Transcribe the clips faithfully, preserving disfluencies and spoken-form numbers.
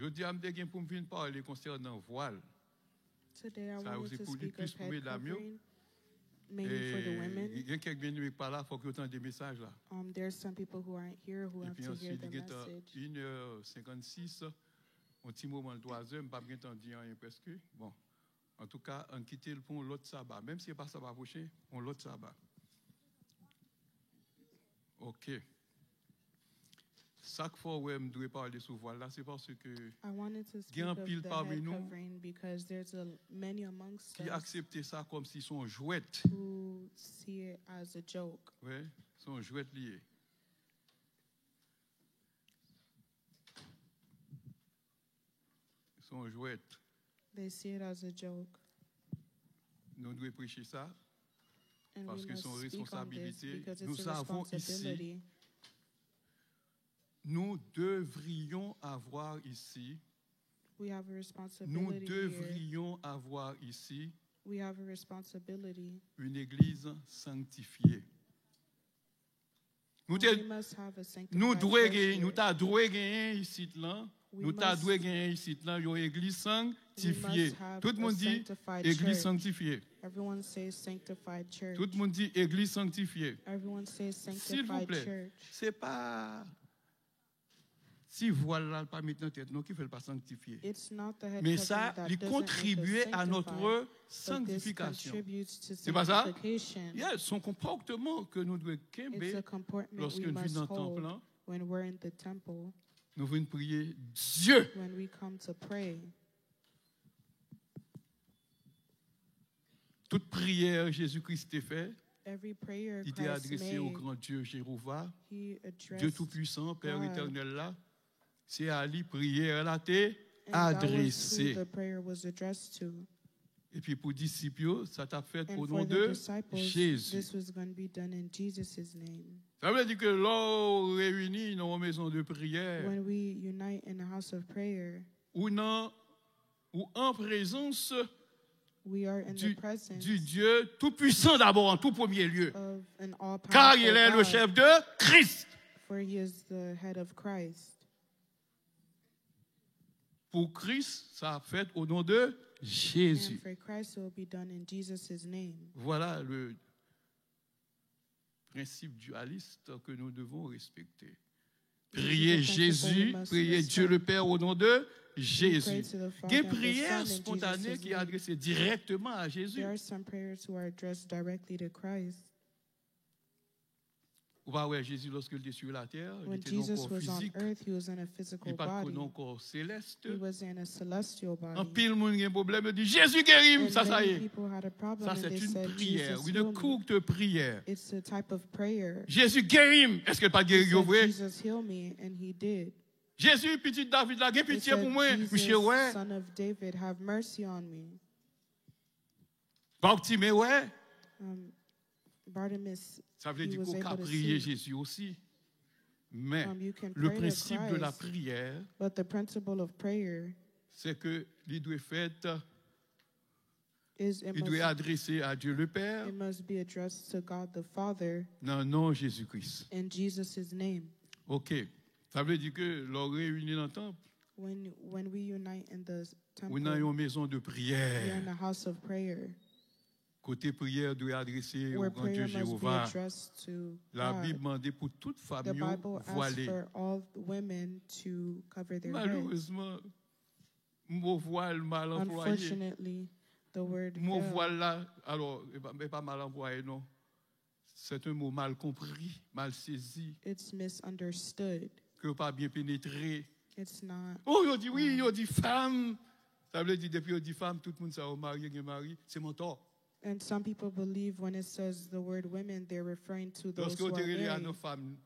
Jodi a, m te gen pou m vin pale konsènan vwal. Today I Sa yo wanted se to pou li speak a plis pou pet medam yo. covering, mainly for the women. E gen kèk byeneme ki pa la, fòk yo tande mesaj la. Um, there are some people who aren't here who have Epi to hear answit, the li gentan message. Inè senkannsis, yon ti moman l twazè, m p ap gentan di anyen prèske. Bon, antouka, ann kite l pou yon lòt saba. Menm si se pa saba pwochen, yon lòt saba. Ok. Sa k fè w wè m dwe pale sou vwal la, se paske I wanted to speak gen of anpil the pami head nou covering because there's a, many amongst ki us aksepte sa kòmsi se yon jwèt. Who see it as a joke. Wi, se yon jwèt li ye. Se yon jwèt. They see it as a joke. Nou dwe preche sa. And we Paske must se yon speak on this responsabilite. Because Nou it's a savons ici, responsibility. Nous devrions avoir ici, We have a nous responsibility here. Devrions avoir ici We have a responsibility. Une église sanctifiée. Nou te, We must have a nou sanctified dwe church genyen, nou here. Ta dwe genyen isit lan. We Nou ta must- dwe genyen isit lan yon egliz We must sanktifye. Have Tout a moun di sanctified egliz church. Sanktifye. Everyone says sanctified church. Tout moun di egliz sanktifye. Everyone says Silvouplè, sanctified church. Se pa ti vwal la l pa met nan tèt nou ki fè l pa sanktifye. It's not the head Men covering sa, that li Doesn't make us Kontribye a sanctified, notre but this Sanctification. Contributes to Se pa sa? Sanctification. Yes, se yon konpòtman ke nou dwe kenbe It's a comportment lòske we nou vin must nan tanp hold lan. When we're in the temple, Nou vin priye Dye. When we come to pray. Tout priyè Jezi Kris te fè, Every prayer li te Christ adrese au made, grand Dieu Jéhovah, He Dye addressed Toupisan, Pè God. Etènèl la. Se a li priyè la te And that was adrese. Who the prayer was addressed to. Epi pou disip yo, sa t ap fèt And o for non the de disciples, Jezi. This was going to be done in Jesus' name. Sa vle di ke lè w reyini nan yon mezon de priyè, When we unite in a house of prayer, ou nan, ou an prezans we are in du, the presence du Dieu Tout-Puissant d'abord, en tout premier lieu. Of an all-powerful Car il est le God, chef de Christ. For he is the head of Christ. Pour Christ, ça a fait au nom de Jésus. And for Christ, it will be done in Jesus' name. Voilà le principe dualiste que nous devons respecter. This is Prier the principle we Jésus, must prier Dieu respect. le Père au nom de We pray Jésus. to the Father Gen and the priyè Son in spontanè Jesus' ki name. Adrese direkteman a Jezi. There are some prayers who are addressed directly to Christ. Ou pa wè Jezi lòske l te sou latè, li When te nan Jesus kò was on fizik. Earth, he was in a physical Li pa t body. Konnen yon kò selès. He was in a celestial body. Anpil moun gen pwoblèm, yo di Jezi geri m, And sa sa many ye. People had a problem Sa and se they yon said, priyè, Jesus, une heal me. Courte prière. It's a type of prayer. Jezi geri m, èske l pa t He geri yo said, vre? Jesus, heal me, and he did. Jezi, pitit David la, gen He pitye said, pou mwen, misye wè. Jesus, son of David, have mercy on me. Bartime wè. Um, Bartimaeus, Sa vle he di was ke w ka able to priye see. Jezi osi. Men, Um, you can le pray to principe de la Christ, prière, but the principle of prayer se ke li dwe fèt, is it li dwe must, adrese a Dye le Pè it must be addressed to God the Father nan non Jezi Kris. In Jesus' name. Ok. Sa vle di ke lè w reyini nan tanp, When when we unite in the temple, ou nan yon mezon de we are priyè. In a house of prayer. Kote priyè dwe adrese Where au grand Dieu prayer must be Jéhovah. Addressed to Labib God. Mande pou tout fanm The yo Bible asks vwale. For all women to cover their heads. Malerezman, mo vwal mal anplwaye. Unfortunately, the word Mo veil, vwal la, alò, e pa, e pa mal anplwaye, non. C'est un mot mal compris, mal saisi, it's misunderstood. Ke yo pa byen penetre. It's not. Oh, yo di wi, yo di fanm. Sa vle di, depi yo di fanm, tout moun sa yo marye, gen mari, se mantò. And some people believe when it says the word women, they're referring to those Lòske yo who te are rele married. Adan fanm,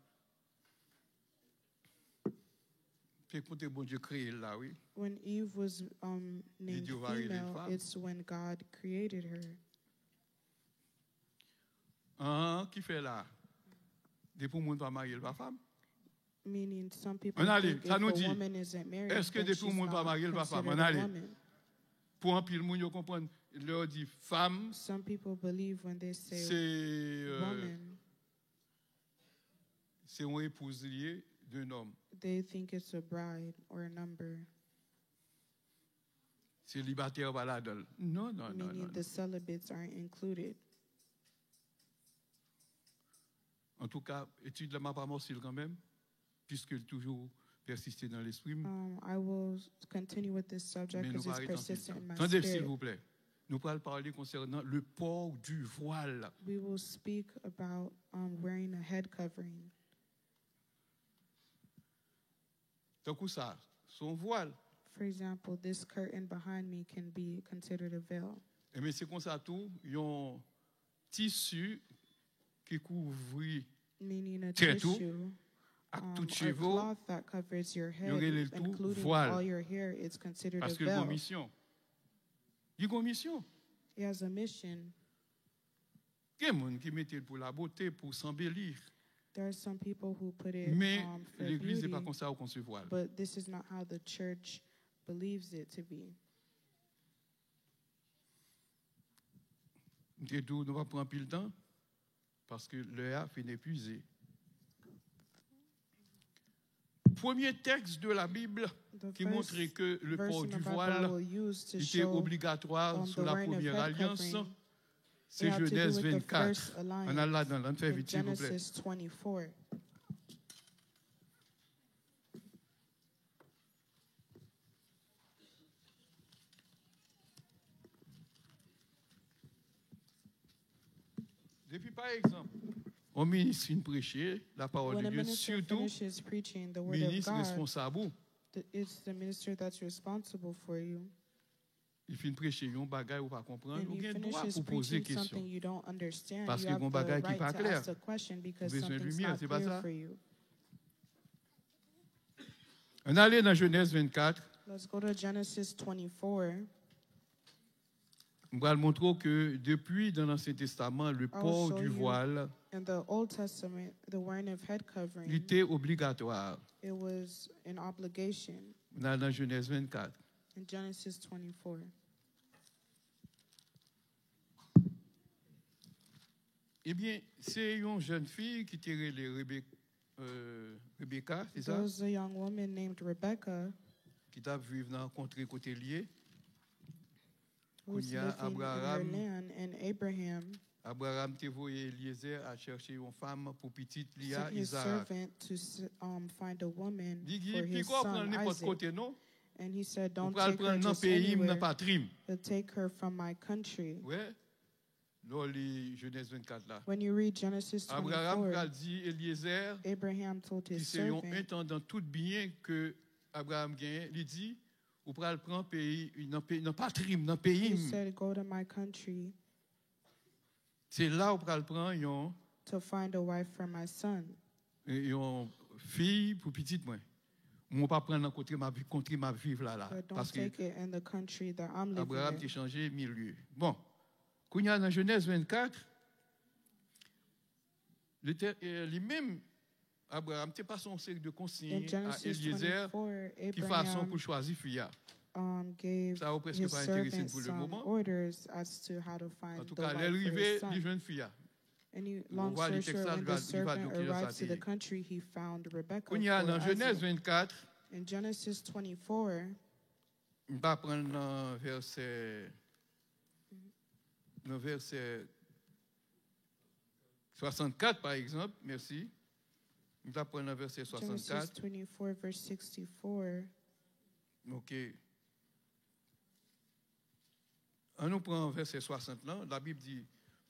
se kote Bondye kreye l la, wi. When Eve was um, Li named di yo va rele l female, fanm. It's when God created her. An, ki fè la? Depi yon moun pa marye, l pa fanm. Meaning some people Ann ale, think sa if nou a di, woman isn't married, èske then depi she's yon moun pa not marye, l pa fanm? Considered Ann a ale. Woman. Pou anpil moun, yo konprann, lè yo di fanm, Some people believe when they say se euh, woman, se yon epouz li ye de nonm. They think it's a bride or a number. Selibatè pa ladan l. Non, non, non, non. Meaning the celibates aren't included. Antouka, etid la m ap amòse l kanmenm, piske l toujou pèsiste nan lespri m. Um, I will continue with this subject Men nou because pa it's ret anpil persistent tan. in my Tande, spirit. Silvouplè. Nou pral pale konsènan le port du voile. We will speak about um, wearing a head covering. Tankou sa, se yon vwal. For example, this curtain behind me can be considered a veil, Ebyen, se konsa tou, yon tisi ki kouvri meaning a Tèt ou tissue ak um, tout a cheve w, cloth that covers your yo rele head, l tou including vwal. All your hair, it's considered a Paske l gen yon veil. Misyon. Li gen yon misyon. He has a mission. Gen moun ki mete l pou labote, pou sanbeli. There are some people who put it Men um, for legliz se pa beauty, konsa yo konsevwa l. But this is not how the church believes it to be. M te di w nou pa pran anpil tan, paske lè a fin epuize. Premye tèks de la Bib The ki montre first ke le verse port in the du Bible I voile will use to li te show obligatwa um, sou the la wearing of première head alliance, covering. se It had to do Genèse with the vennkat. First Ann al ladan l, alliance ann fè in vit, silvouplè. Genesis twenty-four. Depi, pa egzanp, yon minis fin preche la parole When de a Dieu, minister sitou finishes preaching the word of minis God, responsab ou, the, it's the minister that's responsible for you. Li fin preche yon bagay ou pa konprann, And ou he gen dwa finishes pou poze preaching something kesyon. You don't understand. Paske You have gen bagay the ki right pa to klè. Ask the question because Ou bezwen something's limyè, not se pa clear sa? For you. Ann ale nan Genèse vennkat. Let's go to Genesis twenty-four. M pral montre w ke depi nan Ansyen Testaman, le I'll port show du you voile, In the Old Testament, the wearing of head covering, li te obligatwa. It was an obligation. Nan, nan Genèse vennkat. In Genesis twenty-four. Ebyen, se yon jèn fi ki te rele Rebe, euh, Rebecca, se sa? There was a young woman named Rebecca Ki t ap viv nan kontre kote l ye. who was Kounye a, living in her Abraham, land, and Abraham Abraham te voye Eliezer al chèche yon fanm pou pitit li a, sent his Izarak. Servant to s- um, find a woman Li di, for "Pi his gwo pran son li nenpòt Isaac, kote non. And he said, Ou "Don't pral take her pran nan just peyi m, nan anywhere, patri m." But take her from my country." Wè, lè w li Genèse vennkat la. When you read Genesis Abraham pral twenty-four, di Eliezer, Abraham told ki his se yon servant, entandan tout byen ke Abraham genyen, li di, "Ou pral pran peyi, nan, pe, nan patri m, nan peyi he m. Said, "Go to my country Se la ou pral pran yon, to find a wife for my son." yon fi pou pitit mwen. Mwen pa pran nan kote m ap, kote m ap viv la, la. But don't Paske take it in the country that I'm living Abraham te in." Chanje milye. Bon, kounye a nan Genèse vennkat, Letè- eh, li menm, Abraham te pase yon seri de konsiy In a Genesis Eliezer twenty-four, ki fason pou Abraham l chwazi fi a. um, gave Sa yo preske his pa enterese n servant pou le some moman. Orders as to how to find the Antouka, lè l wife for rive, his li son. Jwenn fi a. Any Ou long va li story tèks short, la, when li the va, li va di servant w kilè sa arrived to te the ye. Country, he found Rebecca Kounye a, for nan Genèse Isaac. Vennkat, In Genesis twenty-four, m pa pran nan vèsè, nan vèsè swasannkat, pa egzanp, mèsi. M ta pran nan vèsè Genesis swasannkat. Twenty-four, verse sixty-four. Ok. An nou pran vèsè swasant lan. Labib di,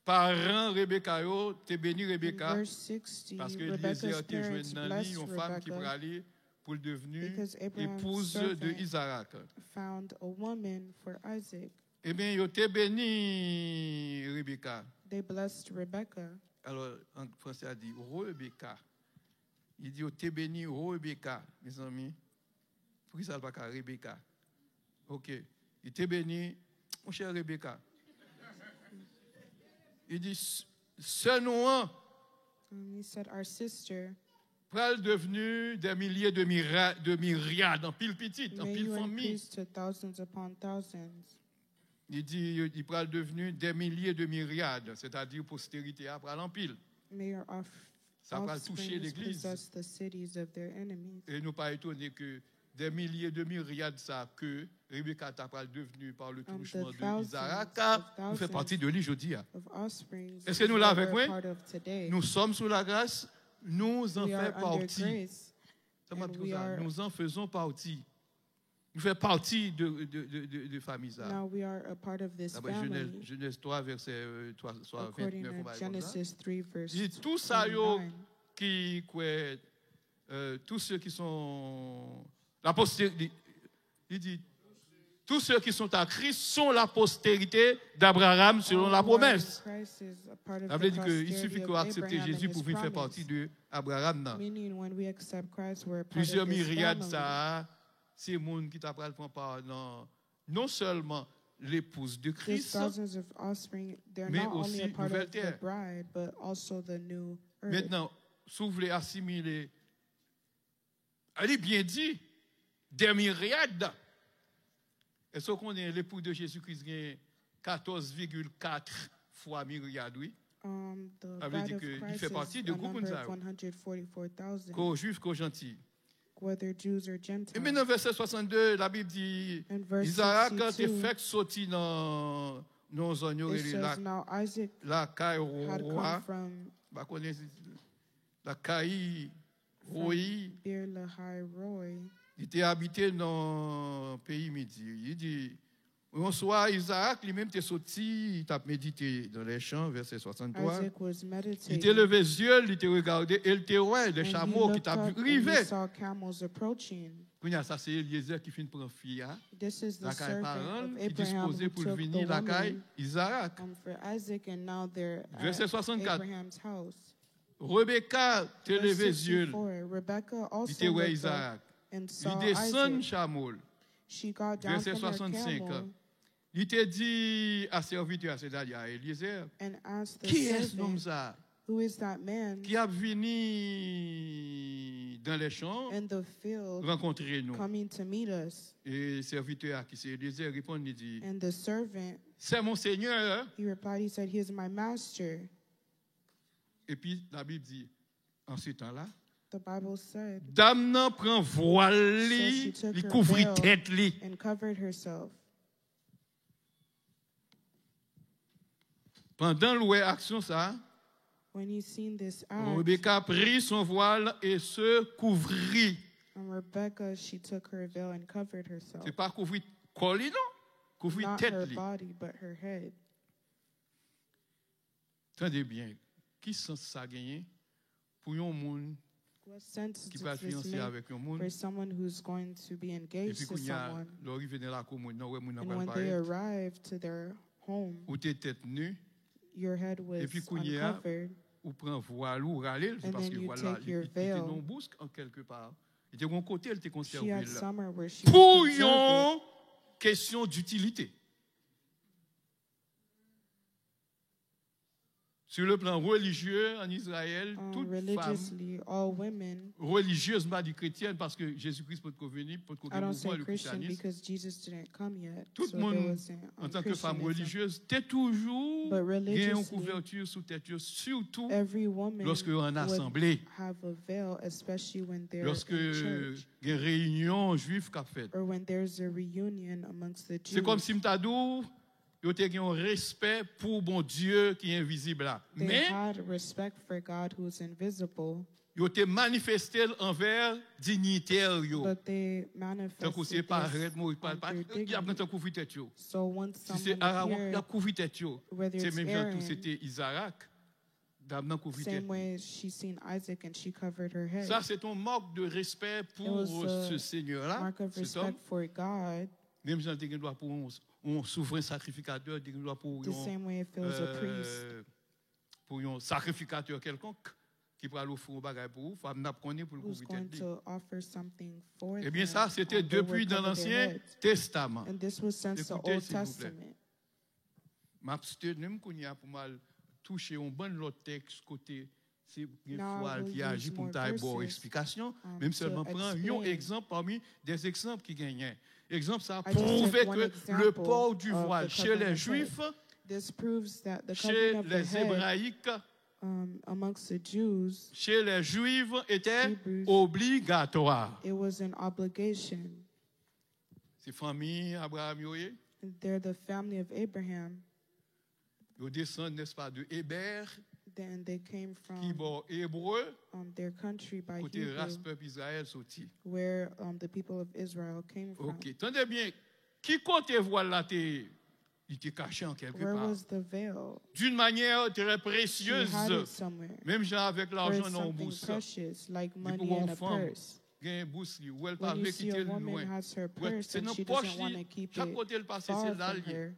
paran Rebeka yo te beni In Rebeka, verse sixty, paske Rebecca's Eliezer te jwenn parents nan li blessed yon fanm ki Rebecca prale pou l devni because Abraham's epouz de servant Izarak. Found a woman for Isaac. Ebyen, yo te beni Rebeka. They blessed Rebecca. Alò, an franse a di Rebeka. Li di yo te beni Rebeka, mezanmi. Poukisa l pa ka Rebeka? Ok. Li te beni, monchè, Rebeka. Li di, "S-, sè nou an And he said, "Our sister, pral devni dè milye de mira-, de miryad, anpil pitit, may anpil you fanmi." Increase to thousands upon thousands." Li di, "Li pral devni dè milye de miryad," sètadi posterite a pral anpil. May your off- Sa pral touche offsprings legliz. Possess the cities of their enemies. E nou pa etone ke des milliers de myriades sa ke Rebecca ta pral devni par le truchement de Isaac, nou fè pati de li jodi a. Èske nou la avèk mwen? Nous sommes sous la grâce, nous en faisons partie. Sa m ap di konsa, nous en faisons partie. Nou fè pati de, de, de, de, de fami sa. Daprè Jenèz, Jenèz twa, vèsè, euh, twa, swa vennèf, ou bagay konsa. Li di, tout sa yo ki kwè, euh, tous ceux qui sont la postérité, li di, tous ceux qui sont à Christ sont la postérité d'Abraham selon la promesse. Sa vle di ke il suffit ke w aksepte Jezi pou vin fè pati de Abraham nan. Plizyè miryad sa a, se moun ki ta pral pran pa nan non sèlman l'épouse de Christ, men osi nouvèl tè. Mentnan, si w vle asimile, li byen di, des myriades. Èske w konnen l'épouse de Jésus-Christ gen katòz vigil kat fwa miryad, wi? Sa vle di ke li fè pati de gwoup moun sa yo. Ko Jwif, ko Janti. E men nan vèsè swasannde, Labib di, Izarak te fèk soti nan, nan yon zòn yo rele lakay wa, pa konnen, lakay woyi. Li te abite nan peyi Midi. Li di, yon swa, Izarak li menm te soti, li t ap medite dans les champs, vèsè swasanntwa. Li te leve zye l, li te regade, e l te wè de chamo ki t ap rive. Kounye a, sa se Elyezè ki fin pran fi a lakay paran l, ki dispoze pou l vini lakay Izarak. Vèsè swasannkat. Rebeka te leve zye l, li te wè Izarak. Li desann chamo l. Vèsè swasannsenk. Li te di a sèvitè a, sètadi a Elyezè, kiyès nonm sa a ki ap vini dans les champs rankontre nou? E sèvitè a ki se Elyezè reponn, li di, c'est mon Seigneur. Epi Labib di, an se tan la, dam nan pran vwal li, li kouvri tèt li. Pandan l wè aksyon sa a, Rebeka pri son vwal e se kouvri. Se pa kouvri kò li, non, kouvri tèt li. Tande byen, ki sans sa genyen pou yon moun ki pral fiyanse avèk yon moun, epi kounye a, lè w rive nan lakou moun nan, w wè moun nan pral parèt, ou te tèt ni, epi kounye a, ou pran vwal ou, ou rale l, se paske vwal la, li, li te nan yon bousk an kèlke pa. Li te gen yon kote l te konsève l pou yon kesyon ditilite. Sur le plan religieux, en Israël, tout femme religieuse, m pa di kretyèn, paske Jezi Kris potko vini, potko gen mouvman le christianisme. Tout moun, antanke fanm relijyez, te toujou gen yon kouvèti sou tèt yo, sitou lòske yo ann asanble, lòske gen reyinyon jwif k ap fèt. Se kòmsi m ta di w, yo te gen yon respè pou Bondye ki envizib la. Men, yo te manifeste l anvè dinyitè yo. Tankou se parèt, Moyiz, pa, pa, y ap gentan kouvri tèt yo. Si se Arawon, y ap kouvri tèt yo. Se menm jan tou, se te Izarak. Dam nan kouvri tèt li. Sa, se te yon mak de respè pou, euh, se Senyè la, se tòm. Menm jan li te gen dwa pou yon, yon souvren sakrifikatè, li te gen dwa pou yon, euh, pou yon sakrifikatè kèlkonk ki pral ofri yon bagay pou ou, fanm nan ap konnen pou l kouvri tèt li. Ebyen, sa, se te depi nan Lansyen Testaman. Ekoute, silvouplè. M absteni m kounye a pou m al touche yon bann lòt tèks kote se gen vwal ki aji pou m ta ba w eksplikasyon, men m sèlman pran yon egzanp pami dè egzanp ki genyen. Egzanp sa a pwouve ke le port du voile chez les Juifs, chez les Hébraïques, um, amongst the Jews, chez les Juifs était Hebrews, obligatoire. It was an obligation. Se fanmi Abraham yo ye. They're the family of Abraham. Yo desann, n'est-ce pas, de Eber, Then they came ki from bò Ebre, um, their country by kote ras Hebrew, pèp Izrayèl soti. Where um, the people of Israel came from. Ok, tande byen. Ki kote vwal la te ye? Li te kache an kèlke Where pa. Was the veil? D'une manière très She had précieuse. It somewhere. Menm jan avèk Where it's lajan nan yon something bous. Precious, like Li money pou wè in yon a fanm purse. Gen bous li, ou wè l pa When you vle see a kite l woman lwen. Has her Ou wè, purse se and nan she pòch doesn't want li. To keep Chak it kote l pase, far se la from l ye. Her.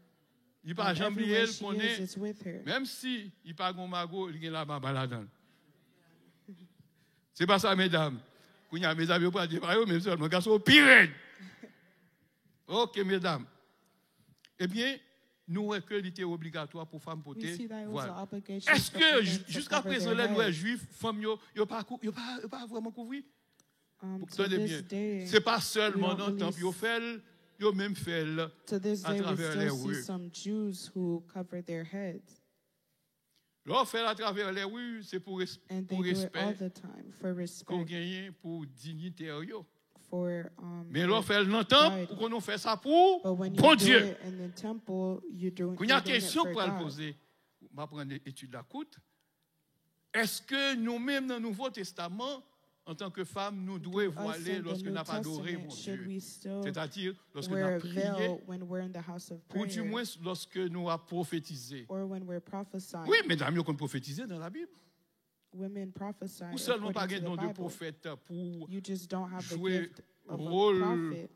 Li pa And janm bliye everywhere l, she konnen, is, it's with her. Menm si li pa gen mago, li gen lababa ladan l. Se pa sa, medam. Kounye a, medam yo pral di, "E pa yo menm sèlman, gason yo pi rèd." Ok, medam. Ebyen, nou wè ke li te obligatwa pou fanm We pote see that it was an vwal. Obligation for Èske women j- to jiska cover prezan, their lè nou wè head. Jwif, fanm yo, yo pa kou- yo pa, yo pa vrèman kouvri? Um, to Tande this byen. Day, Se pa sèlman we don't nan tanp really yo s- fè l, yo menm fè l To this day, we atravè lè still see wi. Some Jews who cover their heads. Lè w fè l atravè lè wi, se pou res- And they pou do it all respè the time for ke w respect. Genyen pou dinyitè yo. For, um, Men lè w fè l nan tanp, pride. Ou konnen w fè sa pou But when you Bon do Dye. It in the temple, you do, Kounye a, you're doing it kesyon for pral God. Poze. M ap rann etid la kout. Èske nou menm nan Nouvo Testaman, antanke fanm, nou dwe Us vwale in the lòske New n ap adore Testament, Bon should Dye? We still Sètadi, lòske n Wear ap a priye, Veil when we're in the house of Ou di prayer, mwens lòske nou ap pwofetize. Or when we're prophesying. Wi, medam yo konn pwofetize nan Labib. Women prophesy. Ou sèlman pa According gen to the don de Bible. Pwofèt pou You just don't have the jwe gift of a wòl prophet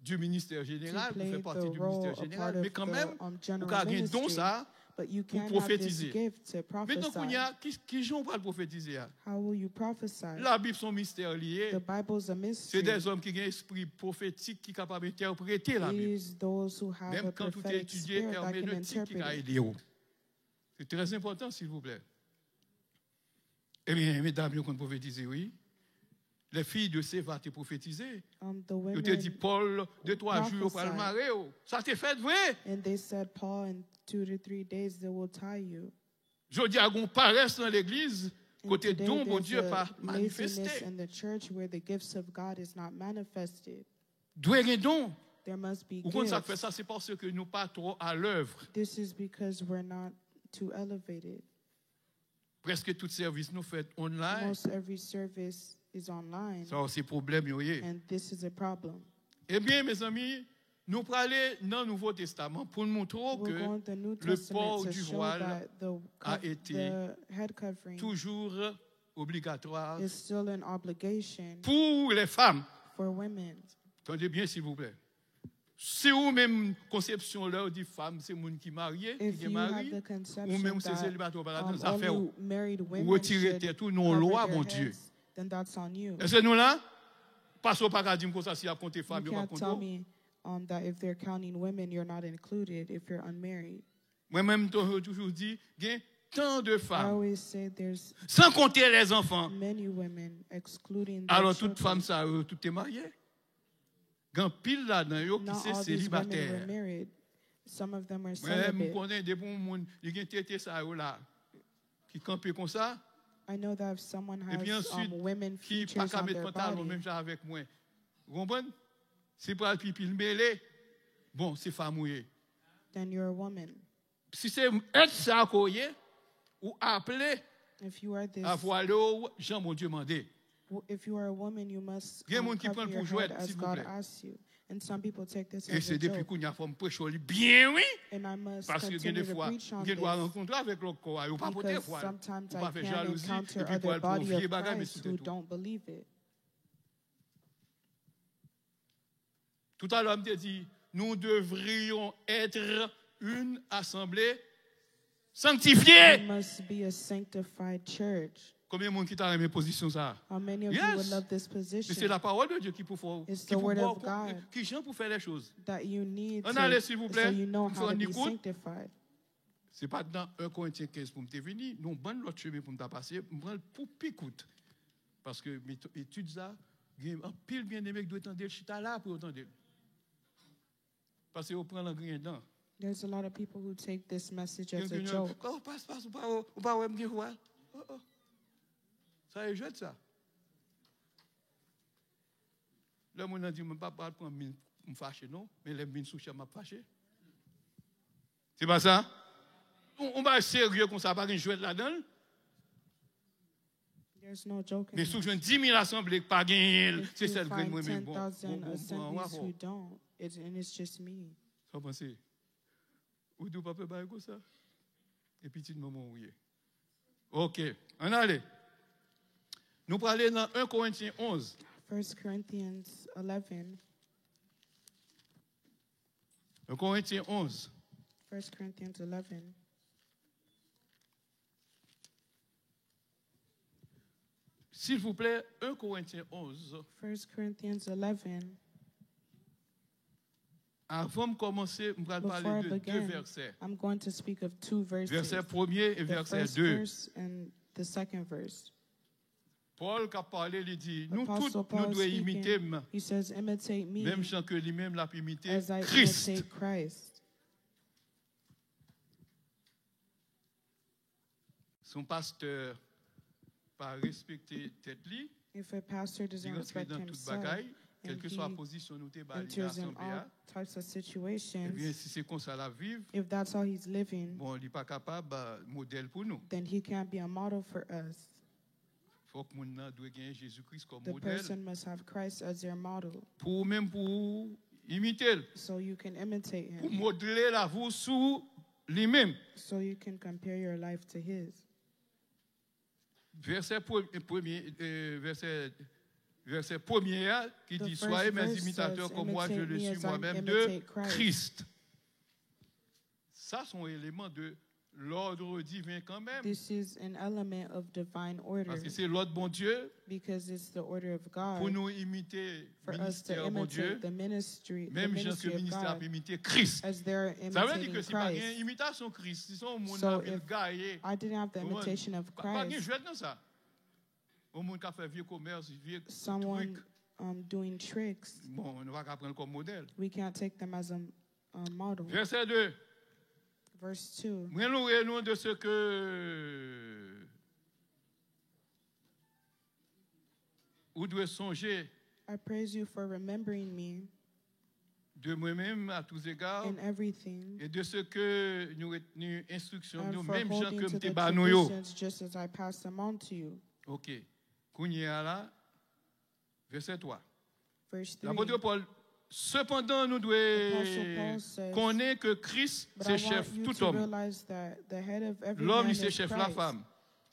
du ministère to général, pou play fè the pati du role, ministère a part général, of men kanmenm, the um, ou general ka gen don ministry, sa But you pou can't have this pwofetize. Gift to Mentan prophesy. Kounye a, ki, ki jan ou pral pwofetize a? How will you prophesy? Labib se yon mistè li ye. The Bible is a Se mystery. Dèzòm ki gen espri pwofetik ki kapab entèprete It Labib. Is those who have Menm a kan ou te prophetic etidye spirit that can èmènetik ki ka interpret it. Ede w. Se trè enpòtan, silvouplè. Ebyen, medam yo konn pwofetize, wi. Les filles de Séva te pwofetize. Um, the Yo te di women Pòl, de twa jou, yo pral prophesied. Mare w. Sa te fèt vre. And they said, Paul, in two to three days they will tie you. Jodi a, gon parès nan legliz, And kote today don there's Bondye pa a laziness manifeste. In the church where the gifts of God is not manifested. Dwe gen don. There must be Ou konn sa k fè gifts. Sa? Se paske nou pa twò alèv. This is because we're not too elevated. Prèske tout sèvis nou fèt online. Most every service is online. Sa, se pwoblèm yo ye. And this is a problem. Ebyen, mezanmi, nou prale nan Nouvo Testaman pou n montre w We'll ke go in the New le Testament port to du show voile that the, a cov- été the head covering toujours obligatoire is still an obligation pour les femmes. For women. Tande byen, silvouplè. Si ou menm konsepsyon lè ou di fanm se moun ki marye, ki If gen you have mari, the ou conception menm se that selibatè, ou pa ladan um, zafè only ou. Married Ou women retire should tèt ou nan cover lwa their Bondye. Heads, then that's on you. Èske nou la? Paske ou pa ka di m konsa si y ap konte fanm, You yo p ap can't konte tell w. Me um, that if they're counting women, you're not included if you're unmarried. Mwen menm, m toujou di, gen tan de I fanm. Always say there's San konte lèzanfan. Many women, excluding the Alò, tout children. Fanm sa yo, tout te marye. Gen anpil ladan yo ki Not se all these women were selibatè. Married. Some of them were Mwen menm, m celibate. Konnen depi yon moun, li gen tete sa yo la, ki kanpe konsa, I know that if someone has epi answit, um, women ki pa features ka on met their pantalon body, menm jan avèk mwen. Ou konprann? Si pral pipi l mele, bon, se fanm ou ye. Then you're a woman. Si se èt sa ke w ye, ou aple If you are this, a vwale w jan Bondye mande. W- if you are a woman, you must Gen um, moun ki cover pran l your pou head jwèt, as God silvouplè. Asks you. And some people take this E as se a depi joke. Kounye a fò m preche w li byen, wi. And I must Paske gen continue to defwa, preach ou on gen dwa this rankontre avèk lòt kò a, yo pa pote Because vwal. Sometimes Ou I pa fè can jalouzi, Encounter epi pou other al pran body of vye bagay met Christ sou who tèt ou. Don't believe it. Tout à l'heure, m te di, nous devrions être une assemblée sanctifiée. We must be a sanctified church. Konbyen moun ki ta renmen pozisyon sa? How many of you Yes. would love this Men se position? la parole de Dieu ki pou fè, It's ki the pou word ba w of God ki jan pou fè les choses. That you need Ann to, ale, silvouplè. So you know M fè how w to ni be kout. Sanctified. Se pa t nan en Korentyen kenz pou m te vini, nan yon bann lòt chemen pou m ta pase, m pran l pou pi kout. Paske met- etid sa, gen anpil byeneme ki dwe tande l, chita la pou yo tande l. Paske yo pran l an griyen dan. There's a lot of people who take this message as a joke. Oh, pas, pas, ou pa, ou pa wè m gen vwa? Oh, oh. Sa e jwèt sa. Lè moun nan di, "Mwen pa pral pran min pou m fache, non. Men lè m vin sou chè, m ap fache." Se pa sa? On, on bagay serye konsa, pa gen jwèt ladan l. There's no joke in this. Men si w jwenn dis mil asanble k pa genyen l, se sèl grenn mwen menm, bon, bon, bon, bon, bon, bon. If you find ten thousand assemblies who don't, it's, and it's just me. Sa w panse? Ou di w pa pè bagay konsa? E pitit manman w ye. Ok, ann ale. Nou prale nan en Korentyen onz. First Corinthians eleven. En Korentyen onz. First Corinthians eleven. Silvouplè, en Korentyen onz. First Corinthians eleven. Avan m kòmanse, m pral pale de de vèsè. Before I begin, I'm going to speak of two verses. Vèsè premye e vèsè de. The first verse and the second verse. Pòl k ap pale, li di, nou tout, nou dwe imite m, menm jan ke li menm l ap imite Kris. Apostle Paul speaking, he says, imitate me as I imitate Christ. Si yon pastè pa respekte tèt li, li rantre nan tout bagay, kèlkeswa pozisyon nou te ba li nan asanble a, ebyen, si se konsa l ap viv, bon, li pa kapab, uh, modèl pou nou. Fòk moun nan dwe genyen Jezi Kris kòm modèl pou ou menm, pou ou imite l, pou modle lavi w sou li menm. Vèsè pre-, premye, eh, vèsè, vèsè premye a ki di, soyez mes imitateurs comme moi je le suis moi-même de Christ. Sa se yon eleman de lòd diven kanmenm. This is an element of divine order. Paske se lòd Bondye pou nou imite ministè Bondye, menm jan ke ministè ap imite Kris. Sa vle di ke si pa gen imitasyon Kris, si se yon moun nan vil gaye, pa gen jwèt nan sa. Yon moun k ap fè vye komès, vye trik. Bon, nou pa ka pran l kòm modèl. Vèsè de. Mwen louwe nou de ce que ou dwe sonje de mwen menm à tous égards, et de ce que nou retni enstriksyon m yo, menm jan ke m te ba nou yo. Ok. Kounye a la, vèsè twa. Lapot Pòl, sepandan, nou dwe konnen ke Kris se chèf tout òm. Lòm, li se chèf lafanm.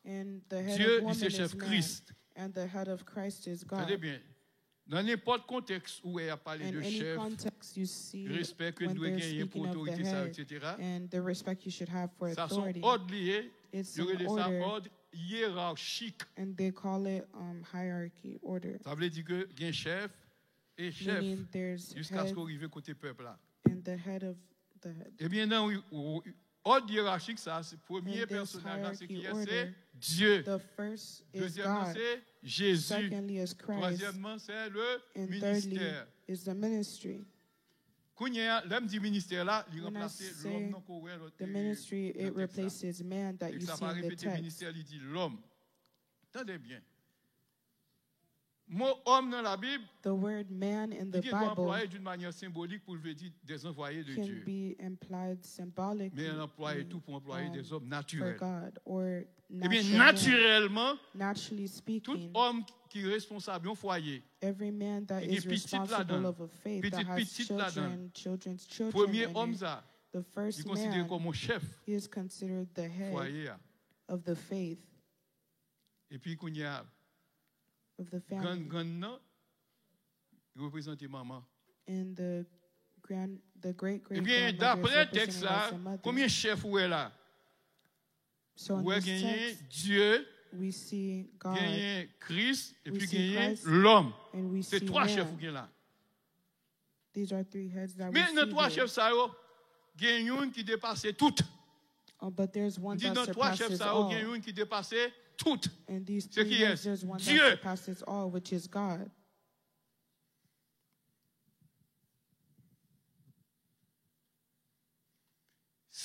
Dye, li se chèf Kris. Tande byen. Nan nenpòt kontèks ou wè y ap pale de chèf, respè ke n dwe genyen pou otorite sa yo, et cetera. Sa se yon òd li ye, yo rele sa òd yerachik. Sa vle di ke gen chèf e chèf jiskaske w rive kote pèp la. Ebyen, nan wi, wi, òd yerachik sa, se premye pèsonaj la, se kiyès? Se Dye. Dezyèm nan, se Jezi. Twazyèm nan, se le ministè. Kounye a, lè m di ministè la, li ranplase lòm nan ke w wè nan tèks la. Sa pa repete ministè, li di lòm. Tande byen. Mo òm nan Labib, li gen dwa anplwaye d'une manière symbolique pou l vle di des envoyés de Dieu. Men l anplwaye tou pou anplwaye des hommes naturels. Ebyen, natirèlman, tout òm ki responsab yon fwaye, ki gen pitit ladan l, pitit pitit ladan l, premye òm sa, li konsidere kòm yon chèf fwaye a. Epi kounye a, grann grann nan reprezante manman. Ebyen, daprè tèks la, konbyen chèf ou wè la? Ou wè genyen Dye, genyen Kris, epi genyen lòm. Se twa chèf ou gen la. Men nan twa chèf sa yo, gen youn ki depase tout. M di nan twa chèf sa yo, gen youn ki depase tout. Se kiyès? Dye.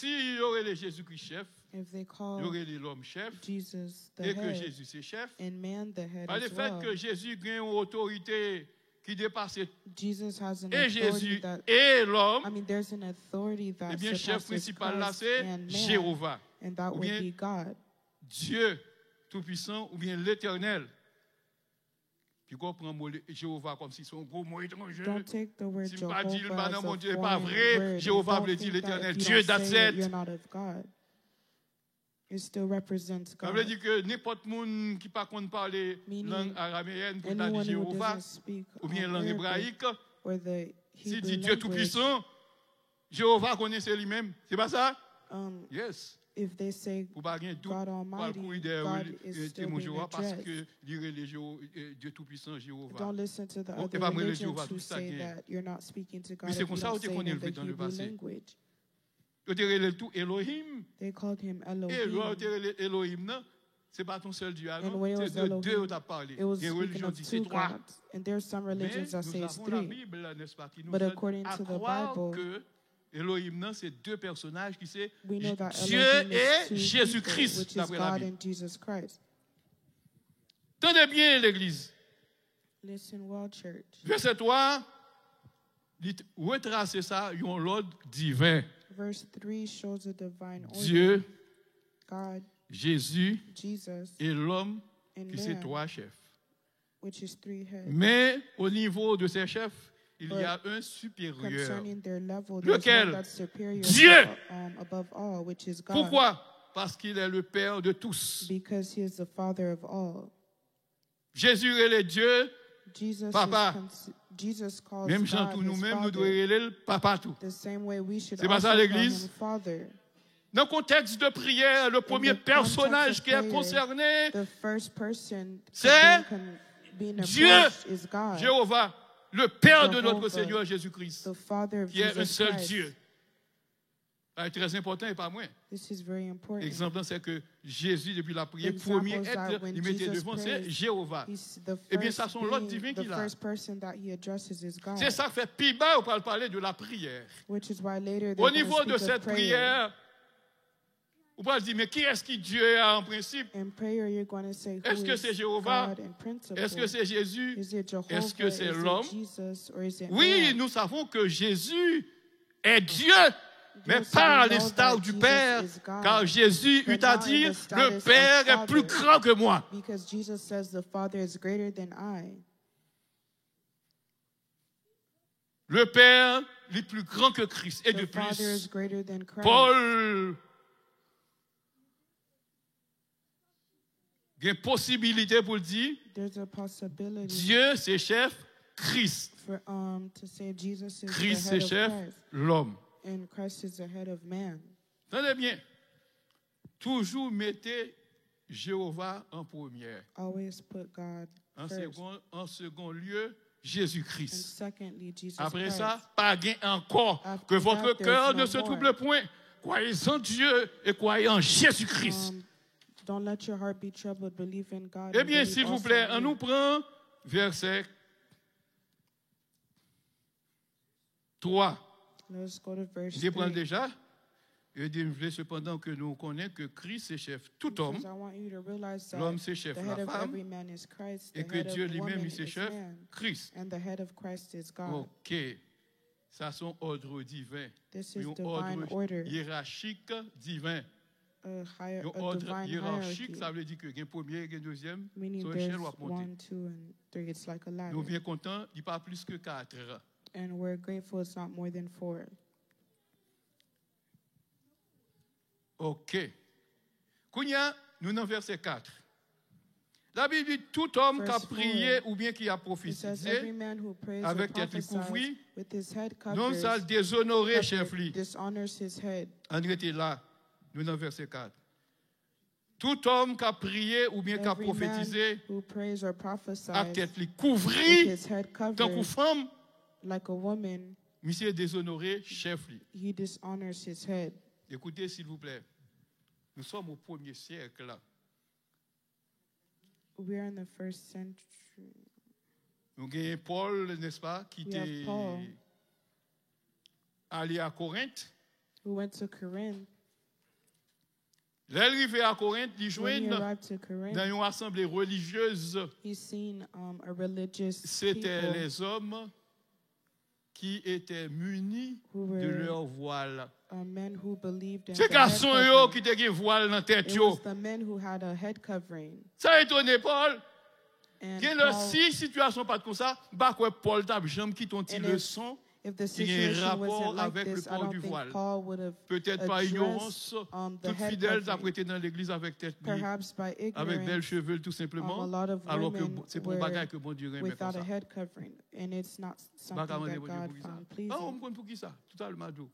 Si yo rele Jezikri chèf, if they call yo rele lòm chèf, Jesus the e ke head, Jezi se chèf, and man the head pa as lefèt well, ke Jezi gen yon otorite ki depase Jesus has an e Jezi authority that, e lòm, I mean, there's an authority that ebyen, chèf surpasses prensipal la Christ se and man, Jewova, and that would oubyen be God. Dye Toupisan, oubyen Letènèl. Piga w pran mo Jewova kòmsi se yon gwo mo etranje. Don't take the word Jehovah as a foreign word. Si m pa di l pa nan Bondye, e pa vre. Jewova vle di Letènèl Dye, that's it. It still represents God. Sa vle di ke nenpòt moun ki pa konn pale lang arameyèn pou l ta di Jewova, oubyen lang ebrayik, si l di Dye Toupisan, Jewova konnen se li menm. Se pa sa? Yes. Pou pa gen dout, pou al kouri dèyè timoun Jewova paske li rele Dye Toupisan Jewova. Bon, e pa mwen rele Jewova tou sa genyen. Men se konsa yo te konnen l vre dan le pase. Yo te rele l tou Elohim. E lè yo te rele Elohim nan, se pa t yon sèl Dye a non, se de de yo t ap pale. Gen relijyon di se twa. Men nou avon Labib, nèspa, ki nou èd a kwè ke Elohim nan se de pèsonaj ki se Dye e Jezi Kris, daprè Labib. Tande byen, legliz. Vèsè twa, li retrase sa, yon lòd diven. Dye, Jezi e lòm ki se twa chèf. Men o nivo de se chèf, il y a un supérieur. Lequel? Dieu. Pourquoi? Parce qu'il est le père de tous. Jezi rele Dye Papa. Menm jan tou nou menm, nou dwe rele l Papa tou. Se pa sa, legliz? Nan kontèks de priyè, le premier personnage qui est concerné, c'est Dieu, Jéhovah, le Père de notre Seigneur Jésus-Christ, qui est un seul Dieu. Sa trè enpòtan, e pa mwen. Egzanp lan, se ke Jezi, depi l ap priye, premye èt li mete devan, se Jéhovah. Ebyen, sa se yon lòd diven ki la. Se sa k fè pi ba, yo pral pale de la priyè. O nivo de sèt priyè, ou pral di, men kiyès ki Dye a an prensip? Èske se Jewova? Èske se Jezi? Èske se lòm? Oui, nous savons que Jésus est Dieu, mais pas à l'instar du Père, car Jésus eut à dire, le Père est plus grand que moi. Le Père li plus grand que Christ. Et de plus, Paul gen posibilite pou l di, Dye se chèf, Kris. Kris se chèf, lòm. Tande byen. Toujou mete Jewova an premyè. An segon, an segon lye, Jezi Kris. Apre sa, pa gen ankò. Que votre cœur ne se trouble point. Croyez en Dieu et croyez en Jésus-Christ. Ebyen, silvouplè, ann nou pran vèsè twa. Mwen te pran l deja. Yo di, m vle sepandan ke nou konnen ke Kris se chèf tout òm, lòm se chèf lafanm, e ke Dye li menm li se chèf Kris. Ok. Sa se yon òd diven, yon òd yerachik diven. Yon òd yerachik, sa vle di ke gen premye, gen dezyèm, se yon echèl w ap monte. Nou byen kontan, li pa plis ke kat. And we're grateful it's not more than four. Ok. Kounye a, nou nan vèsè kat. Labib di, tout òm k ap priye oubyen ki ap pwofetize avèk tèt li kouvri, nonm sa l dezonore chèf li. Ann rete la, nou nan vèsè kat. Tout òm k ap priye oubyen k ap pwofetize ak tèt li kouvri tankou fanm, misye dezonore chèf li. Ekoute, silvouplè. Nous sommes au premier siècle. Nou genyen Pòl, nèspa, ki te ale a Korent. who went to Corinth, Lè l rive a Korent, li when he jwenn arrived to Corinth, nan yon asanble relijyez, he seen um, a religious se te people lèzòm ki ete mini who de were lè vwal. uh, men who believed in Se the head gason yo covering. Ki te gen vwal nan tèt It yo. Was the men who had a head covering. Sa etone Pòl. And Gen lè Paul, si sitiyasyon pa t konsa, m pa kwè Pòl t ap janm kite yon ti And if- leson if the ki gen situation rapò wasn't like avèk le this, I port don't du think voile. Paul would have Petèt pa ignorans, addressed um, the tout head fidèl t ap covering. Rete nan legliz avèk tèt li, Perhaps by avèk bèl ignorance, cheve l tou um, a senpleman, lot of alò ke women bon- se pa yon bagay were ke Bondye renmen without a konsa. Head covering, and it's not M pa ka something mande that Bondye God pou ki sa. found Oh, pleasing. M konn pou ki sa. Toutalè m a di w.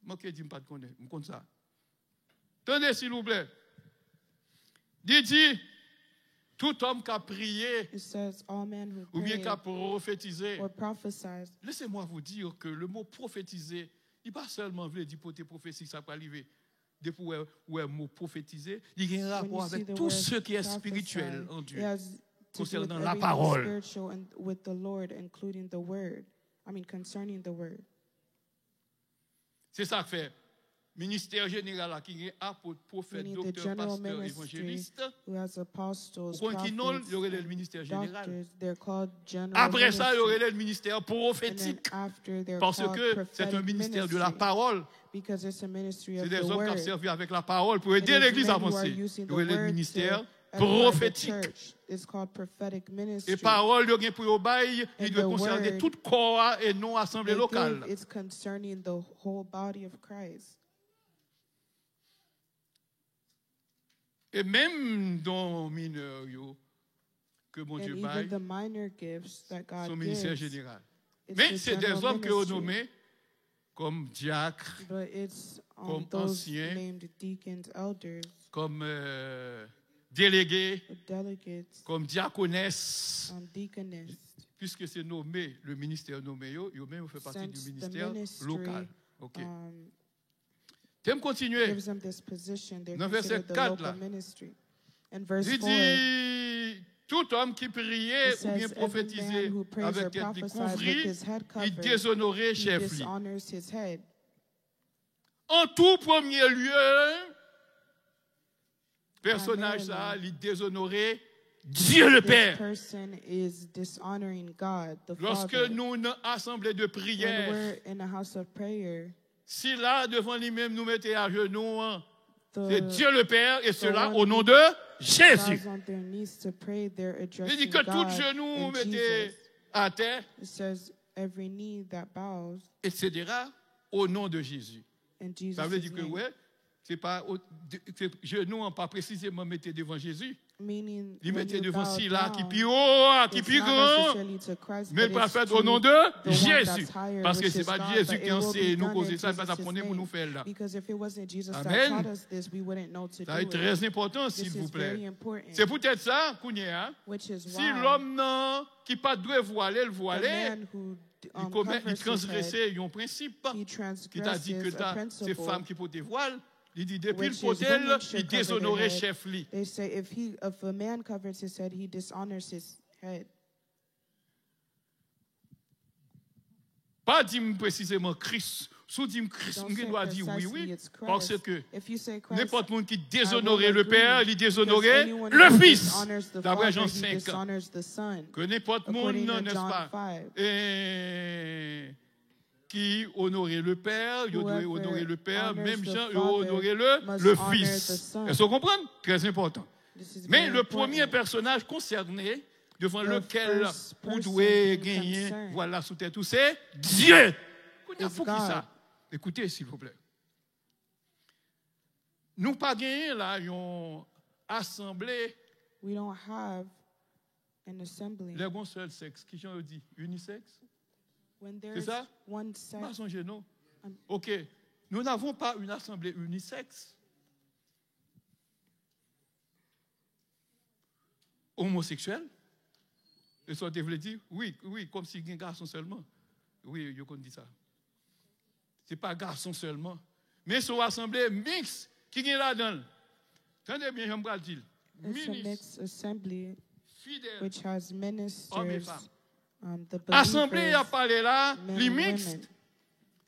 Manke di m pa t konnen. M konn sa. Tande silvouplè. Li di, tout homme k ap priye It says, all men who oubyen pray k ap pwofetize. Or prophesies. Laissez-moi vous dire que le mot prophétiser, li pa sèlman vle di pote pwofesi sa pral rive. Depi w wè, w wè mo pwofetize, li gen When rapò you see avèk the tout word ce qui est spirituel prophesy, en it Dieu, has to do with concernant la everything parole. Spiritual and with the Lord, including the word. I mean, concerning the word. Se sa k fè ministè jeneral la ki gen apot, pwofèt, Meaning the doktè, general pastè, ministry evanjelis, who has apostles, ou konn ki non l, prophets, yo rele l and ministè jeneral. Doctors, they're called general Après ça, yo ministry. Rele l ministè And then pwofetik. After they're Parce called que c'est un prophetic ministère de la ministry, parole. Because it's a ministry Se of des the hommes qui ont word. Servi avec la parole pour It aider is l'église à men who are avancer. Using the Yo rele l word ministère to edify the prophétique. Church. It's called prophetic ministry. E pawòl yo gen pou yo bay, li And dwe the konsène word tout kò a e non asanble they lokal. Give, it's concerning the whole body of Christ. E menm don minè yo ke Bondye And bay, even the minor gifts that God se yon ministè gives, jeneral. It's Men the se des general hommes ke yo ministry. Nome kòm dyak, But it's um, kòm those ansyen, named deacons, elders, kòm euh, delege, delegates, kòm dyakonès, um, deaconess. Puisque c'est Nome, le ministère Nome yo, yo menm yo fè pati du Since the ministère ministry lokal. Ok. Um, Te m kontinye. Gives them this position. They're Nan vèsè considered the kat local la, ministry. In verse li four, di, tout homme qui priait it ou bien says, every man prophétisait who prays avec or tête prophesies découvrie, with his head il covered, déshonorait he chef li. Dishonors his head. En tout premier lieu, pèsonaj sa a, li dezonore Dieu le This Père. Person is dishonoring God, the Lorsque Father. Nous nan asanble de When priyè, we're in a house of prayer, sila devan li menm nou mete ajenou an, the, c'est Dieu le Père et the cela one au nom who de Jésus. Falls on their knees to pray, they're Li addressing di ke tout God jenou and mete Jesus. Atè, It says every knee that bows et cetera, au nom de Jésus. In Jesus' Sa vle di ke, name. Wè, se pa o- de- se jenou an pa presizeman mete devan Jezi. Meaning, Li when mete you devan bow sila ki down, pi wo a, ki it's pi not gran. Necessarily to Christ, Men l but pral it's fèt to au nom de the one Jésus. That's higher, Paske which se is pa God, Jezi but ki it will anseye be nou done koze in sa, l pa t ap Jesus' konnen pou nou name. Fè l la. Because if it wasn't Jesus that Amen. Taught us this, we wouldn't know to Sa e Do it. Trè enpòtan, This is silvouplè. Very important. Se poutèt sa, kounye a, Which is si why lòm nan ki pa t dwe vwale, l the vwale, man who li um, komèt, li covers his head, transgrese yon prensip he ki ta di ke transgresses a ta, se principle, fanm ki pote vwal, li di depi l which is pote l, women li should cover their dezonore head. Chèf li. They say if he, if a man covers his head, he dishonors his head. Pa di m presizeman Kris. Si w di m Kris, m Don't gen say dwa di wi, precisely wi. It's Christ. Paske If you say Christ, nenpòt moun ki I will dezonore le agree, Père, li because dezonore anyone le who Fils. dishonors the D'après Father, Jean he cinq. Dishonors the Son. Ke nenpòt moun According nan, to n'est-ce John pas, five. eh, ki onore le Père, yo dwe Whoever onore le Père, honors menm the jan yo Father onore le, must le honor Fils. The Son. Èske w konprann? Trè enpòtan. This is Men very le premye important. Pèsonaj konsène devan The lekel first ou person dwe in genyen concern vwal la sou tèt ou, se Dye. Kounye a, is poukisa? God. Ekoute, silvouplè. Nou pa genyen la yon asanble. We don't have an assembly. Lè gon sèl sèks, ki jan yo di? Unisèks? When Se there's sa? One M pa sex, sonje non. Um, Ok. Nous n'avons pas une assemblée unisexe. Omoseksyèl? E sa w te vle di? Wi, wi, kòmsi gen gason sèlman. Wi, yo konn di sa. Se pa gason sèlman. Men se yon asanble miks ki gen ladan l. Tande byen jan m pral di l. It's a Minis, mixed assembly fidèl, which has òm e ministers, fanm. Um, the Asanble y believers, ap pale la, men li and miks. Women.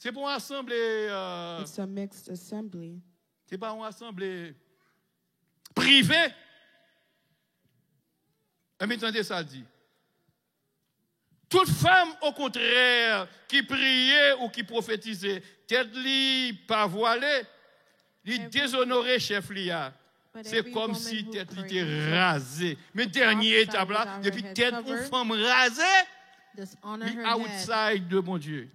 Se pa yon asanble, euh, It's a mixed assembly. Se pa yon asanble prive. Enben, tande sa l di. Tout fanm, okontrè, ki priye ou ki pwofetize, tèt li pa vwale, li dezonore chèf li a. Se kòmsi tèt li te raze. Men dènye etap la, depi tèt yon fanm raze, li outside de Bondye.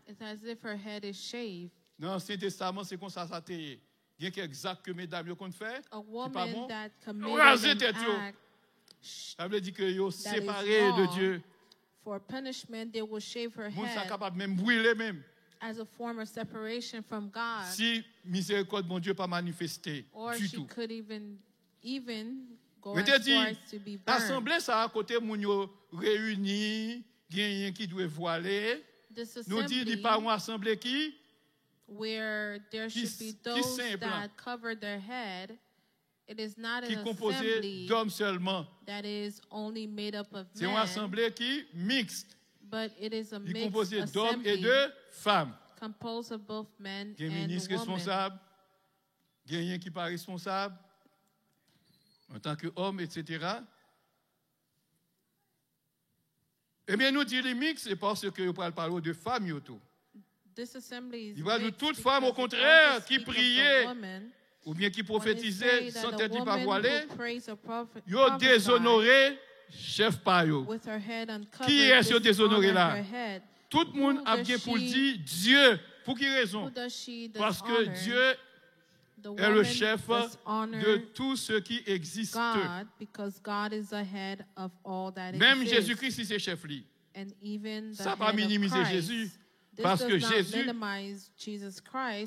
Nan Ansyen Testaman, se konsa sa te ye. Gen kèk zak ke medam yo konn fè ki pa bon. Yo raze tèt yo. Sa vle di ke yo separe de Dye. Moun sa kapab menm brile menm. Si mizerikòd Bondye pa manifeste ditou. Mwen te di, asanble sa a kote moun yo reyini, genyen ki dwe vwale, nou di li pa yon asanble ki, ki senp, ki konpoze dòm sèlman. Se yon asanble ki miks. Li konpoze dòm e de fanm. Gen minis responsab, genyen ki pa responsab, antanke òm, etsetera. Ebyen, nou di li miks, se paske yo pral pale w de fanm yo tou. Li pral di tout fanm, okontrè, ki priye oubyen ki pwofetize san tèt li pa vwale, yo dezonore chèf pa yo. Kiyès yo dezonore la? Tout moun ap gen pou l di Dye. Pou ki rezon? Paske Dye est le chef de tout ce qui existe. Menm Jezikri, si se chèf li. Sa pa minimize Jezi, paske Jezi,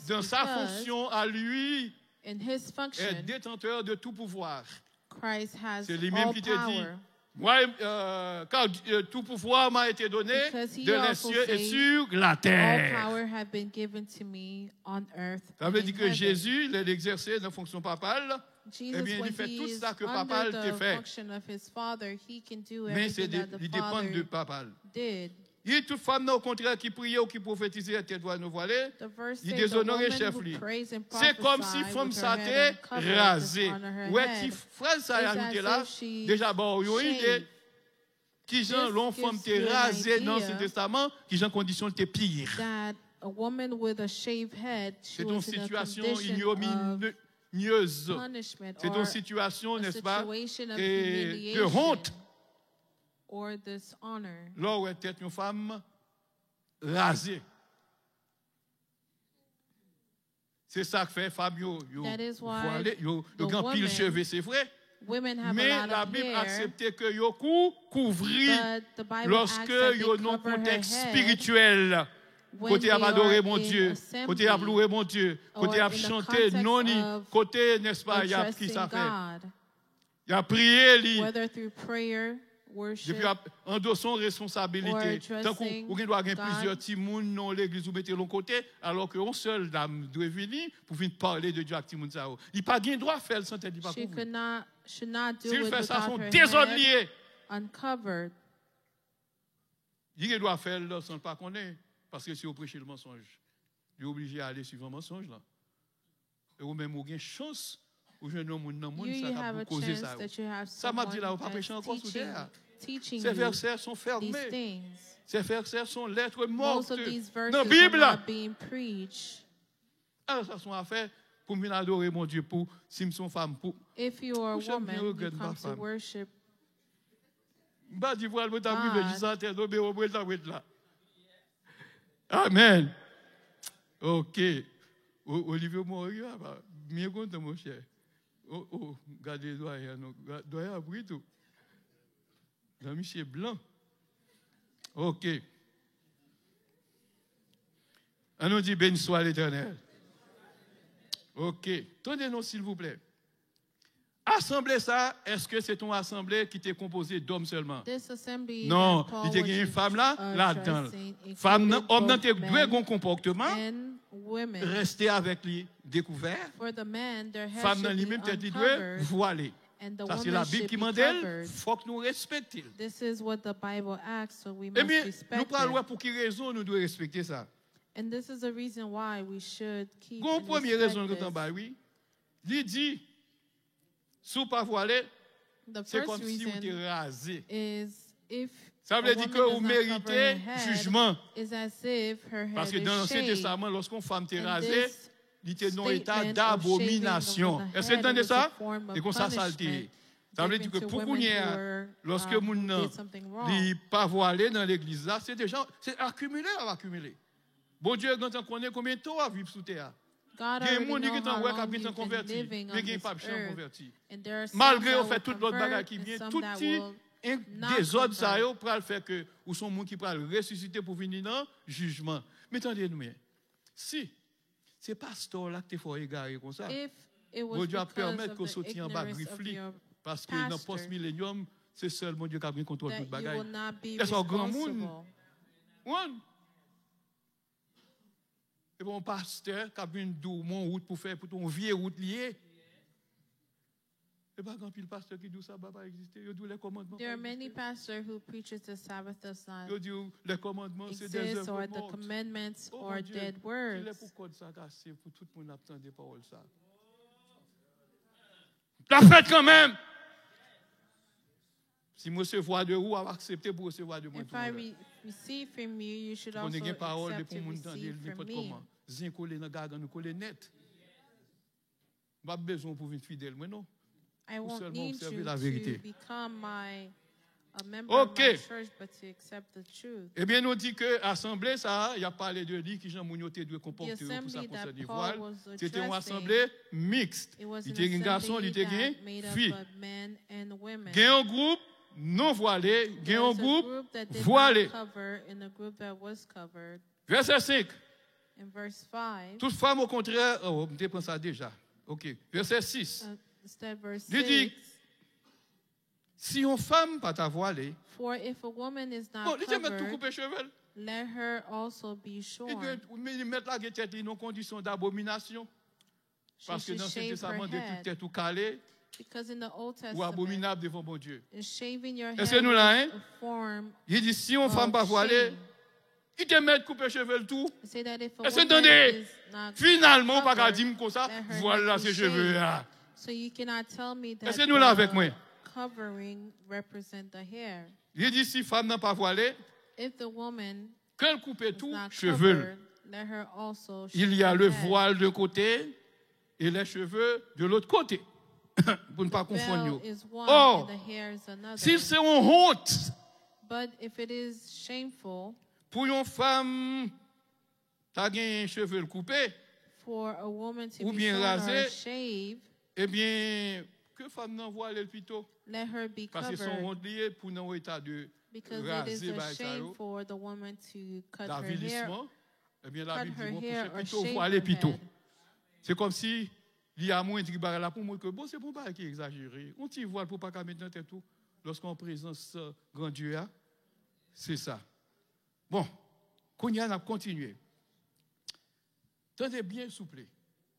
dans sa fonction à lui, est détenteur de tout pouvoir. Se li menm ki te di, Mwen, euh, car euh, tout pouvoir m'a été donné dans les cieux et sur la terre. Sa vle di ke Jezi, lè l egzèse nan fonksyon papa l, ebyen, li fè tout sa ke papa l te fè. Men se li depann de papa l. Li di tout fanm nan, okontrè, ki priye ou ki pwofetize, tèt vwale, nou vwale, li dezonore chèf li. Se kòmsi fanm sa te raze. Ou wè ti fraz sa y ajoute la, deja ba w yon ide. Kijan lè yon fanm te raze nan Ansyen Testaman, kijan kondisyon l te pire. Se yon sitiyasyon ignominyez. Se yon sitiyasyon, nèspa, e de wont. Lè w wè tèt yon fanm raze. Se sa k fè fanm yo, yo vwale, yo, yo gen anpil cheve, se vre. Men Labib aksepte ke yo kou, kouvri lòske yo nan yon kontèks espirityèl. Kote y ap adore Bondye, kote y ap louwe Bondye, kote y ap chante non li, kote, nèspa, y ap ki sa fè? Y ap priye li. Depi y ap andosen yon responsabilite. Tankou ou gen dwa gen plizyè timoun nan yon legliz, ou mete l yon kote, alòske yon sèl dam dwe vini pou vin pale de Dye ak timoun sa yo. Li pa gen dwa fè l san tèt li pa kouvri. Si l fè sa, se yon dezòd li ye. Li gen dwa fè l san l pa konnen, paske si yo preche l mansonj, li oblije ale swivan mansonj lan. E ou menm, ou gen chans, ou jwenn yon moun nan moun sa k ap di w koze sa yo. Sa m ap di la, yo pa preche ankò sou tè a. Ces versets sont fermés. Ces versets sont lettres mortes nan Bib la. Alò, sa se yon afè pou m vin adore Bondye pou, si m se yon fanm, pou, monchè, m byen regrèt m pa fanm. M pa di pral mwen t ap rive jis atè, non, men omwen l t ap ret la. Amèn. Ok. O-, Olivier Mori, a, pa, m byen kontan, monchè. O, o, gade dwayen an, non. Ga-, dwayen ap ri tou. Nan misye blan. Ok. Ann nou di, Béni soit l'Éternel. Ok. Tande non, silvouplè. Asanble sa, èske se t on asanble ki te konpoze dòm sèlman? Non, li te genyen fanm la, ladan l. Fanm nan, òm nan te dwe gon konpòteman, reste avèk li dekouvè. Fanm nan li menm, tèt li dwe vwale. Sa se Labib ki mande l, fòk nou respekte l. Ebyen, nou pral wè pou ki rezon nou dwe respekte sa. And this is the reason why we should keep Gon and premye respect rezon l gentan bay, wi. Li di, si w pa vwale, se kòmsi w te raze. Sa vle di ke ou merite jijman. Paske nan Ansyen Testaman, lòske yon fanm te raze, li te nan yon eta dabominasyon. Èske n tande sa? E konsa sa l te ye. Sa vle di ke pou kounye a, lòske moun nan li pa vwale nan legliz la, se deja, se akimile l ap akimile. Bondye gentan konnen konbyen tan w ap viv sou tè a. Gen moun li gentan wè k ap gentan konvèti, men gen p ap janm konvèti. Malgre yo fè tout lòt bagay ki byen, tout ti dezòd sa yo pral fè ke ou se yon moun ki pral resisite pou vini nan jijman. Men tande nou byen. Si se pastè w la ki te fè w egare konsa, Bondye ap pèmèt ke w soti anba grif li, paske nan pòs milenyòm, se sèl Bondye k ap gen kontwòl tout bagay. Lè sa w granmoun, w konprann? E pa yon pastè k ap vin di w yon wout pou fè, pou yon vye wout li ye. E pa gen anpil pastè ki di w Saba pa egziste. Yo di w lè kòmandman pa egziste. There are many pastors who preaches the Sabbath does not Yo di w lè kòmandman se des œuvres mortes. Oh Bondye, kilè pou kòd sa kase pou tout moun ap tande pawòl sa? L ap fèt kanmenm. Si m resevwa de ou, w ap aksepte pou resevwa de mwen tou. If I re- receive from you, you should also accept to receive from me. Ou konnen gen pawòl, depi yon moun tande l nenpòt kòman, zen kole nan gagann ou, kole nèt. M p ap bezwen w pou vin fidèl mwen, non. I won't need you to become my, a member of my church, but to accept the truth. Ebyen, nou di ke asanble sa a, y ap pale de li, kijan moun yo te dwe konpòte yo pou sa konsène vwal. Se te yon asanble miks. Li te gen gason, li te gen fi. Gen yon gwoup non vwale, gen yon gwoup vwale. Vèsè senk. Tout fanm, okontrè, oh, m te pran sa deja. Ok. Vèsè sis. Li di, si yon fanm pa ta vwale, bon, li te mèt tou koupe cheve l. Ebyen, li mèt lage tèt li nan kondisyon dabominasyon. Paske nan Ansyen Testaman, de tout tèt ou kale, ou abominab devan Bondye. Èske nou la, en? Li di, si yon fanm pa vwale, li te mèt koupe cheve l tou. Èske n tande? Finalman, ou pa ka di m konsa, vwal la se cheve a. Èske nou la avèk mwen? Li di, si fanm nan pa vwale, ke l koupe tou cheve l. Il y a le voile d'un côté et les cheveux de l'autre côté. Pou n pa konfonn yo. Or, si se yon wont pou yon fanm ta genyen cheve l koupe oubyen raze, ebyen, ke fanm nan vwale l pito. Paske se yon wont li ye pou nan yon eta de raze bagay sa yo, davilisman. Ebyen, Labib di, bon, kouche pito, vwale pito. Se kòmsi li amwendri bagay la pou montre ke, bon, se pa yon bagay ki egzajere. Yon ti vwal pou w pa ka met nan tèt ou, lòske w an prezans, euh, Gran Dye a, se sa. Bon, kounye a, n ap kontinye. Tande byen, souple.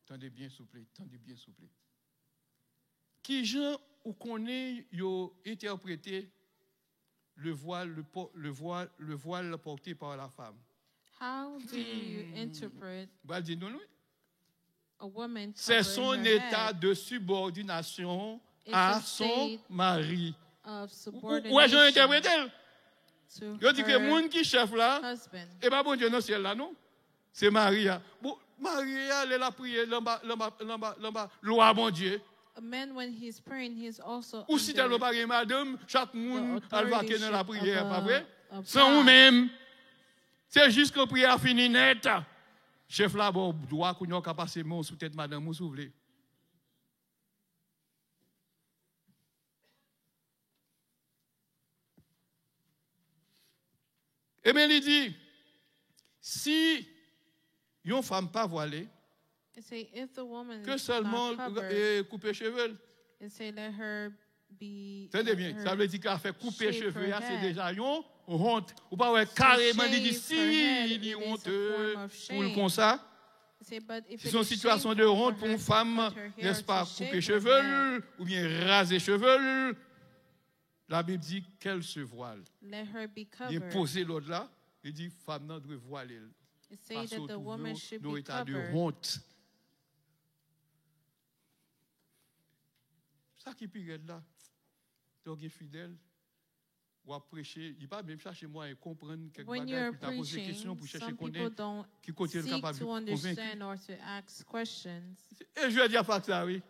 Tande byen, souple. Tande byen, souple. Kijan ou konnen yo entèprete le voile, le po-, le voile, le voile porté par la femme? How do you interpret M pral di nou, wi. A woman covering her head? C'est son état de subordination à son mari. Ou, ou wè jan yo entèprete l? Yo di ke moun ki chèf la, e pa Bondye nan syèl la, non. Se mari a. Bon, mari a, lè l ap priye, l anba, l anba, l anba, l anba lwa Bondye. Ou si tèlman pa gen madanm, chak moun al vake nan lapriyè, pa vre? San ou menm. Se jis kan priyè a fini nèt, chèf la ba w dwa, kounye a w ka pase men w sou tèt madanm ou si w vle. Ebyen, li di, si yon fanm pa vwale, ke sèlman koupe cheve l. Tande byen, sa vle di ke afè koupe cheve a, se deja yon wont. Ou pa wè kareman li di si li wonte pou l konsa. Si se yon sitiyasyon de wont pou yon fanm, nèspa, koupe cheve l oubyen raze cheve l, Labib di, qu'elle se voile. Li poze lòd la, li di, fanm nan dwe vwale l. It say that the woman should be covered. Pase w twouve w nan eta de wont. Sa ki pi rèd la, lè w gen fidèl, w ap preche, li pa menm chache mwayen konprann kèk bagay pou l ta poze kesyon, pou chèche konnen ki kote l kapab konvenki. E jodi a fak sa, wi.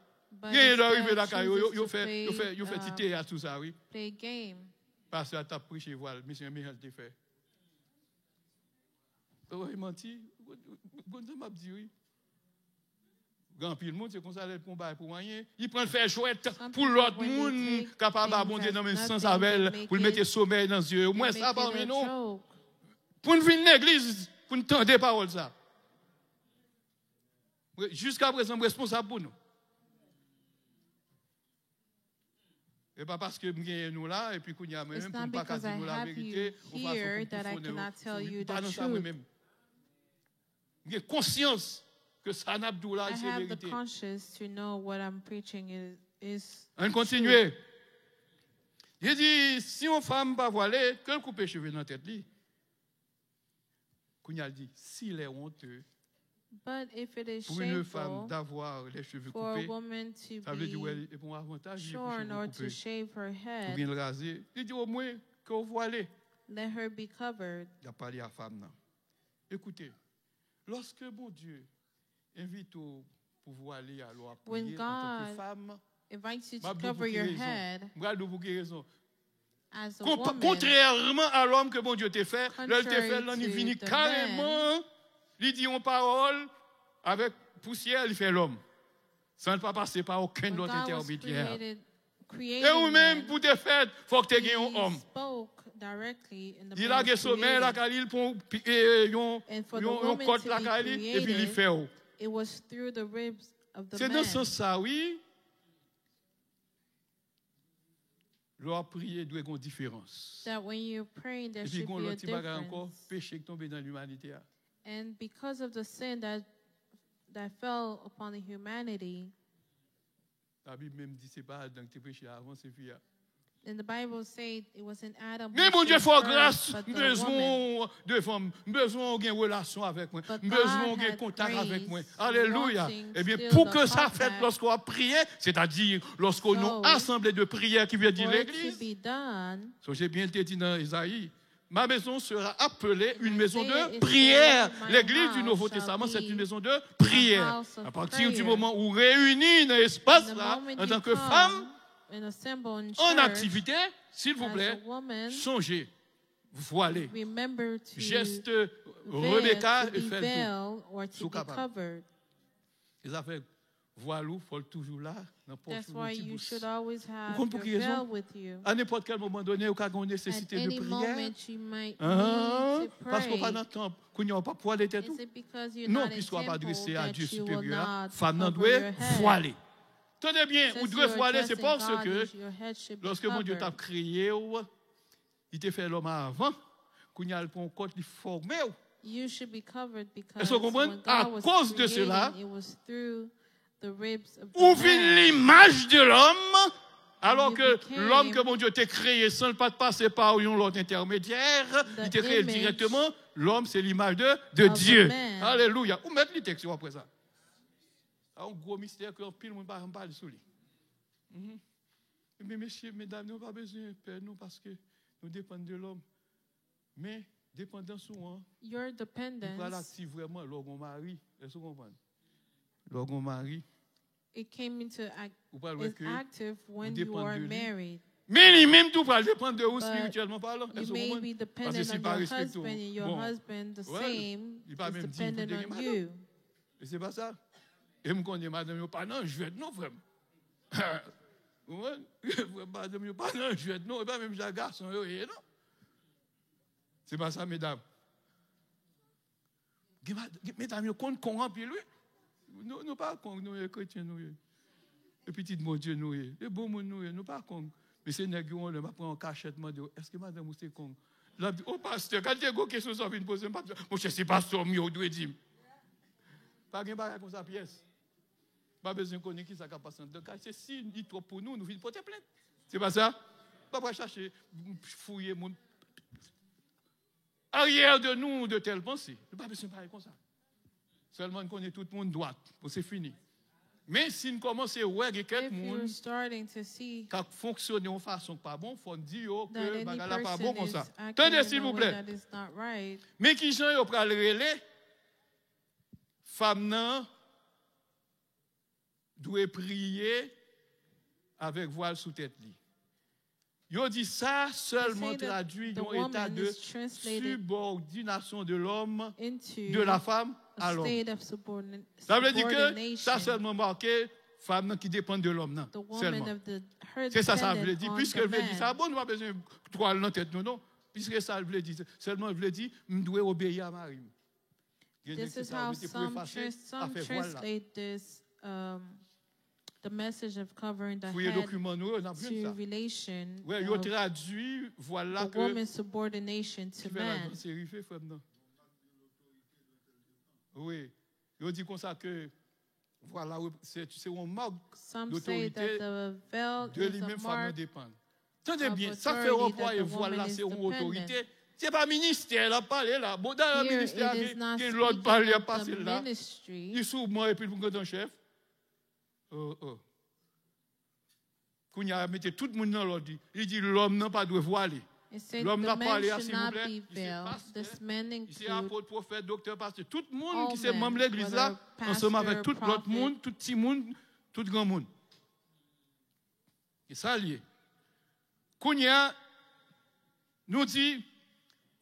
Genyen lè w rive lakay yo, yo, yo fè, yo fè, yo fè ti teyat sou sa, wi. Pastè a t ap preche vwal, misye renmen jan l te fè. Ou wè manti, ou konn sa m ap di, wi. Gen anpil moun, se konsa lè l pran bagay pou anyen, li pran l fè jwèt pou lòt moun kapab abonde nan menm sans avè l, pou l mete somèy nan zye yo. Mwen sa pami nou. Pou n vin legliz, pou n tande pawòl sa. Jiskaprezan, m responsab pou nou. E pa paske m genyen nou la, epi kounye a mwen menm, pou m pa ka di nou laverite, yon fason pou m pifone nou. M pa nan sa mwen menm. M gen konsyans ke sa n ap di w la, se verite. Ann kontinye. Li di, si yon fanm pa vwale, ke l koupe cheve nan tèt li. Kounye a l di, s'il est honteux pour une femme d'avoir les cheveux coupés, sa vle di, wè, e pa yon avantaj li pou cheve w koupe, oubyen l raze. Li di, omwen, ke w vwale. L ap pale a fanm nan. Ekoute, lòske Bondye envite w pou vwale a lè w ap priye antanke fanm, m ap di w pou ki rezon. M pral di w pou ki rezon. Kontrèman a lòm ke Bondye te fè, lè l te fè l lan, li vini kareman, li di yon pawòl avèk pousyè, li fè lòm. San l pa pase pa okenn lòt entèmedyè. E ou menm, pou te fèt, fòk te gen yon òm. Li lage somèy lakay li, li pran yon, yon, yon kòt lakay li, epi li fè w. Se nan sans sa, wi. Lè w ap priye, dwe gen diferans. Epi gen yon lòt ti bagay ankò, peche ki tonbe nan limanite a. And because of the sin that, that fell upon the humanity, Labib menm di se pa Adan ki te peche avan, se fi a. And the Bible said it wasn't Adam who sinned first, but the woman. Men Bondye fè w gras, m bezwen w devan m, m bezwen w gen relasyon avèk mwen, m bezwen w gen kontak avèk mwen. Alelouya. Ebyen, pou ke sa fèt lòske w ap priye, sètadi lòske w nan yon asanble de priyè ki vle di legliz, sonje byen, l te di nan Ezayi, Ma maison sera appelée une maison de prière. L'église du Nouveau Testament, c'est une maison de prière. À partir du moment où réunis nan espas la, antanke fanm, an aktivite, silvouplè, sonje, vwale. Jès Rebeka te fè l tou, si w kapab. E zafè vwal ou, fò l toujou la, nan pòch ou, nan ti bous. Ou konn pou ki rezon? A nenpòt kèl moman done, ou ka gen yon nesesite de priyè. Paske w pa nan tanp, kounye a w p ap vwale tèt ou? Non, piske w ap adrese a Dye siperyè a, fanm nan dwe vwale. Tande byen, ou dwe vwale, se paske lòske Bondye t ap kreye w, Li te fè lòm avan, kounye a l pran yon kòt, li fòme w. Èske w konprann? Akoz de sela, ou vin limaj de lòm, alò ke lòm ke Bondye te kreye san l pa t pase pa yon lòt entèmedyè, li te kreye l dirèkteman, lòm se limaj de, de Dye. Alelouya. Ou mèt li tèks yo apre sa. Sa yon gwo mistè ke anpil moun pa janm pale sou li. Mhm. Ebyen, mesye, medam, nou pa bezwen pè, non, paske nou depann de lòm. Men, depandans ou an, li pral aktif vrèman lè w gen yon mari. Èske w konprann? Lè w gen yon mari, ou pral wè ke ou depann de li. Men li menm tou pral depann de ou espirityèlman palan. Èske w konprann? Paske si l pa respekte w, bon, well, li pa menm di pou te gen madanm. E se pa sa. E m konnen madanm yo pa nan jwèt non, frè m. Ou konprann? Frè m, madanm yo pa nan jwèt non. E pa menm jan gason yo ye non. Se pa sa, medam. Gen mad-, gen, medam yo konn kong anpil, wi. Nou, nou pa kong, nou ye kretyen, nou ye. E pitit Bondye nou ye. E bon moun nou ye, nou pa kong. Men se nèg yo, lè m ap pran yon kachèt, mande yo, èske madanm ou se kong? L ap di, o pastè, kalite gwo kesyon sa w vin poze m, pastè. Monchè, se pastè w m ye, ou dwe di m. Pa gen bagay konsa pyès. Pa bezwen konnen ki sa k ap pase anndan kay. Se si li twòp pou nou, nou vin pote plent. Se pa sa? Pa pral chache fouye moun. Arrière de nous de telles pensées. Nou pa bezwen pale konsa. Sèlman n konnen tout moun dwat. Bon, se fini. Men si n kòmanse wè gen kèk If you're moun starting to see k ap fonksyone yon fason k pa bon, fò n di yo ke that any bagay la pa bon person konsa. Is acting Tande, in a silvouplè. Way that is not right, Men ki jan yo pral rele fanm nan dwe priye avèk vwal sou tèt li. Yo di sa sèlman tradui yon eta de sibòdinasyon de lòm, de la femme à l'homme. Sa vle di ke sa sèlman make fanm nan ki depann de lòm nan sèlman. Se sa sa vle di. Piske l vle di sa, bon, nou pa bezwen twal nan tèt nou, non. Piske sa l vle di, sèlman l vle di, m dwe obeyi a mari m. Gen nèg se sa yo mete pou efase afè vwal la. Fouye dokiman nou yo, n ap jwenn sa. Wè, yo tradui vwal la ke ki fè lajan se rive, frè m nan. Wi. Yo di konsa ke vwal la se se yon mak dotorite de li menm fanm nan depann. Tande byen, sa fè w anplwaye vwal la se yon otorite. Se pa ministè l ap pale la. Bon, dayè ministè a gen, gen lòd pa li ap pase l la. Li sou mwen epi l pou gentan chèf. Oh, oh. Kounye a, mete tout moun nan lòd li. Li di lòm nan pa dwe vwale. Lòm nan pale a, silvouplè, li se pastè, li se apot, pwofèt, doktè, pastè. Tout moun ki se manm legliz la, ansanm avèk tout lòt moun, tout timoun, tout granmoun. E sa l ye. Kounye a, nou di,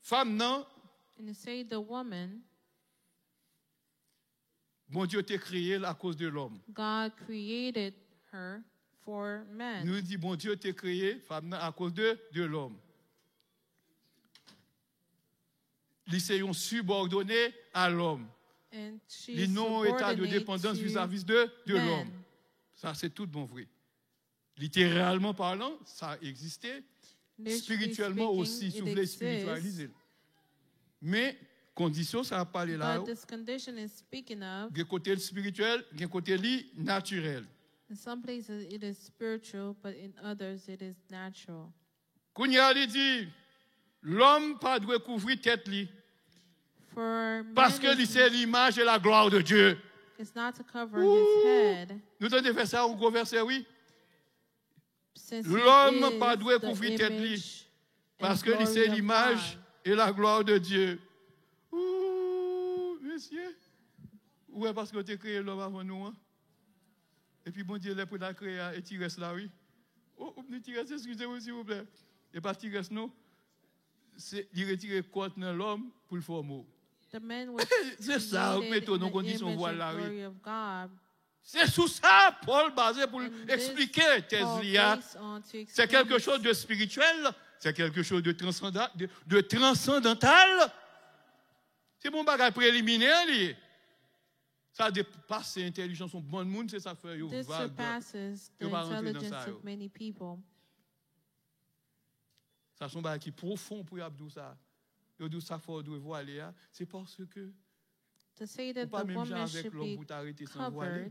fanm nan, And you say the woman, Bondye te kreye l akoz de lòm. God created her for man. Nou di, Bondye te kreye fanm nan akoz de, de lòm. Li se yon sibòdone a lòm. And she is subordinate to man. Li nan yon eta de depandans vizavi de, de lòm. Sa se tout bon vre. Literalman palan, sa egziste. Spirityèlman osi, si w vle espirityalize l. Men, kondisyon sa ap pale la yo, gen kote l espirityèl, gen kote li natirèl. In some places it is spiritual, but in others it is natural. Kounye a, li di, lòm pa dwe kouvri tèt li, paske li se limaj e laglwa de Dye. It's not to cover his head. Nou tande vèsè a, yon gwo vèsè, wi. Lòm pa dwe kouvri tèt li, paske li se limaj e laglwa de Dye. Ooh, mesye, ou wè, paske yo te kreye lòm avan nou an. Epi Bondye, lè pou l al kreye a, e ti rès la, wi. Oh, oh, ti rès, eskize m, silvouplè. E pa ti rès, non. Se, li retire kòt nan lòm pou l fòme w. Se sa yo mete w nan kondisyon vwal la, wi. Se sou sa Pòl baze pou l eksplike tèz li a. C'est quelque chose de spirituel, c'est quelque chose de transcenda-, de, de transcendantal. Se pa yon bagay preliminè li ye. Sa depase entèlijans yon bann moun, se sa k fè yo vag. Yo pa rantre nan sa yo. Sa se yon bagay ki pwofon pou y ap di w sa. Yo di w sa fè w dwe vwale a, se paske ou pa menm jan avèk lòm pou w ta rete san vwale.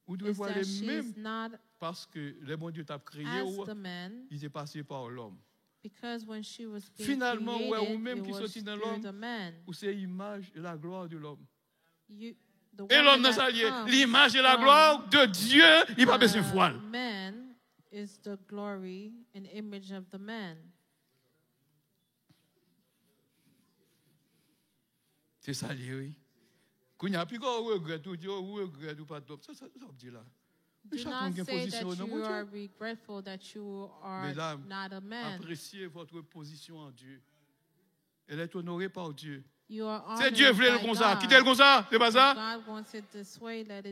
Ou dwe vwale menm, paske lè Bondye t ap kreye w, li te pase pa lòm. Finalman, ou wè, ou menm ki soti nan lòm, ou se imaj e laglwa de lòm. E lòm nan sa l ye, limaj e laglwa de Dye, li pa bezwen vwal. Se sa l ye, wi. Kounye a, piko ou regrèt, ou di, oh, ou regrèt, ou pa t dwòp. Sa, sa, sa w ap di la? Men chak moun gen pozisyon yo nan Bondye. Medam, appréciez votre position en Dieu. Elle est honorée par Dieu. Se Dye vle l konsa. Kite l konsa, se pa sa?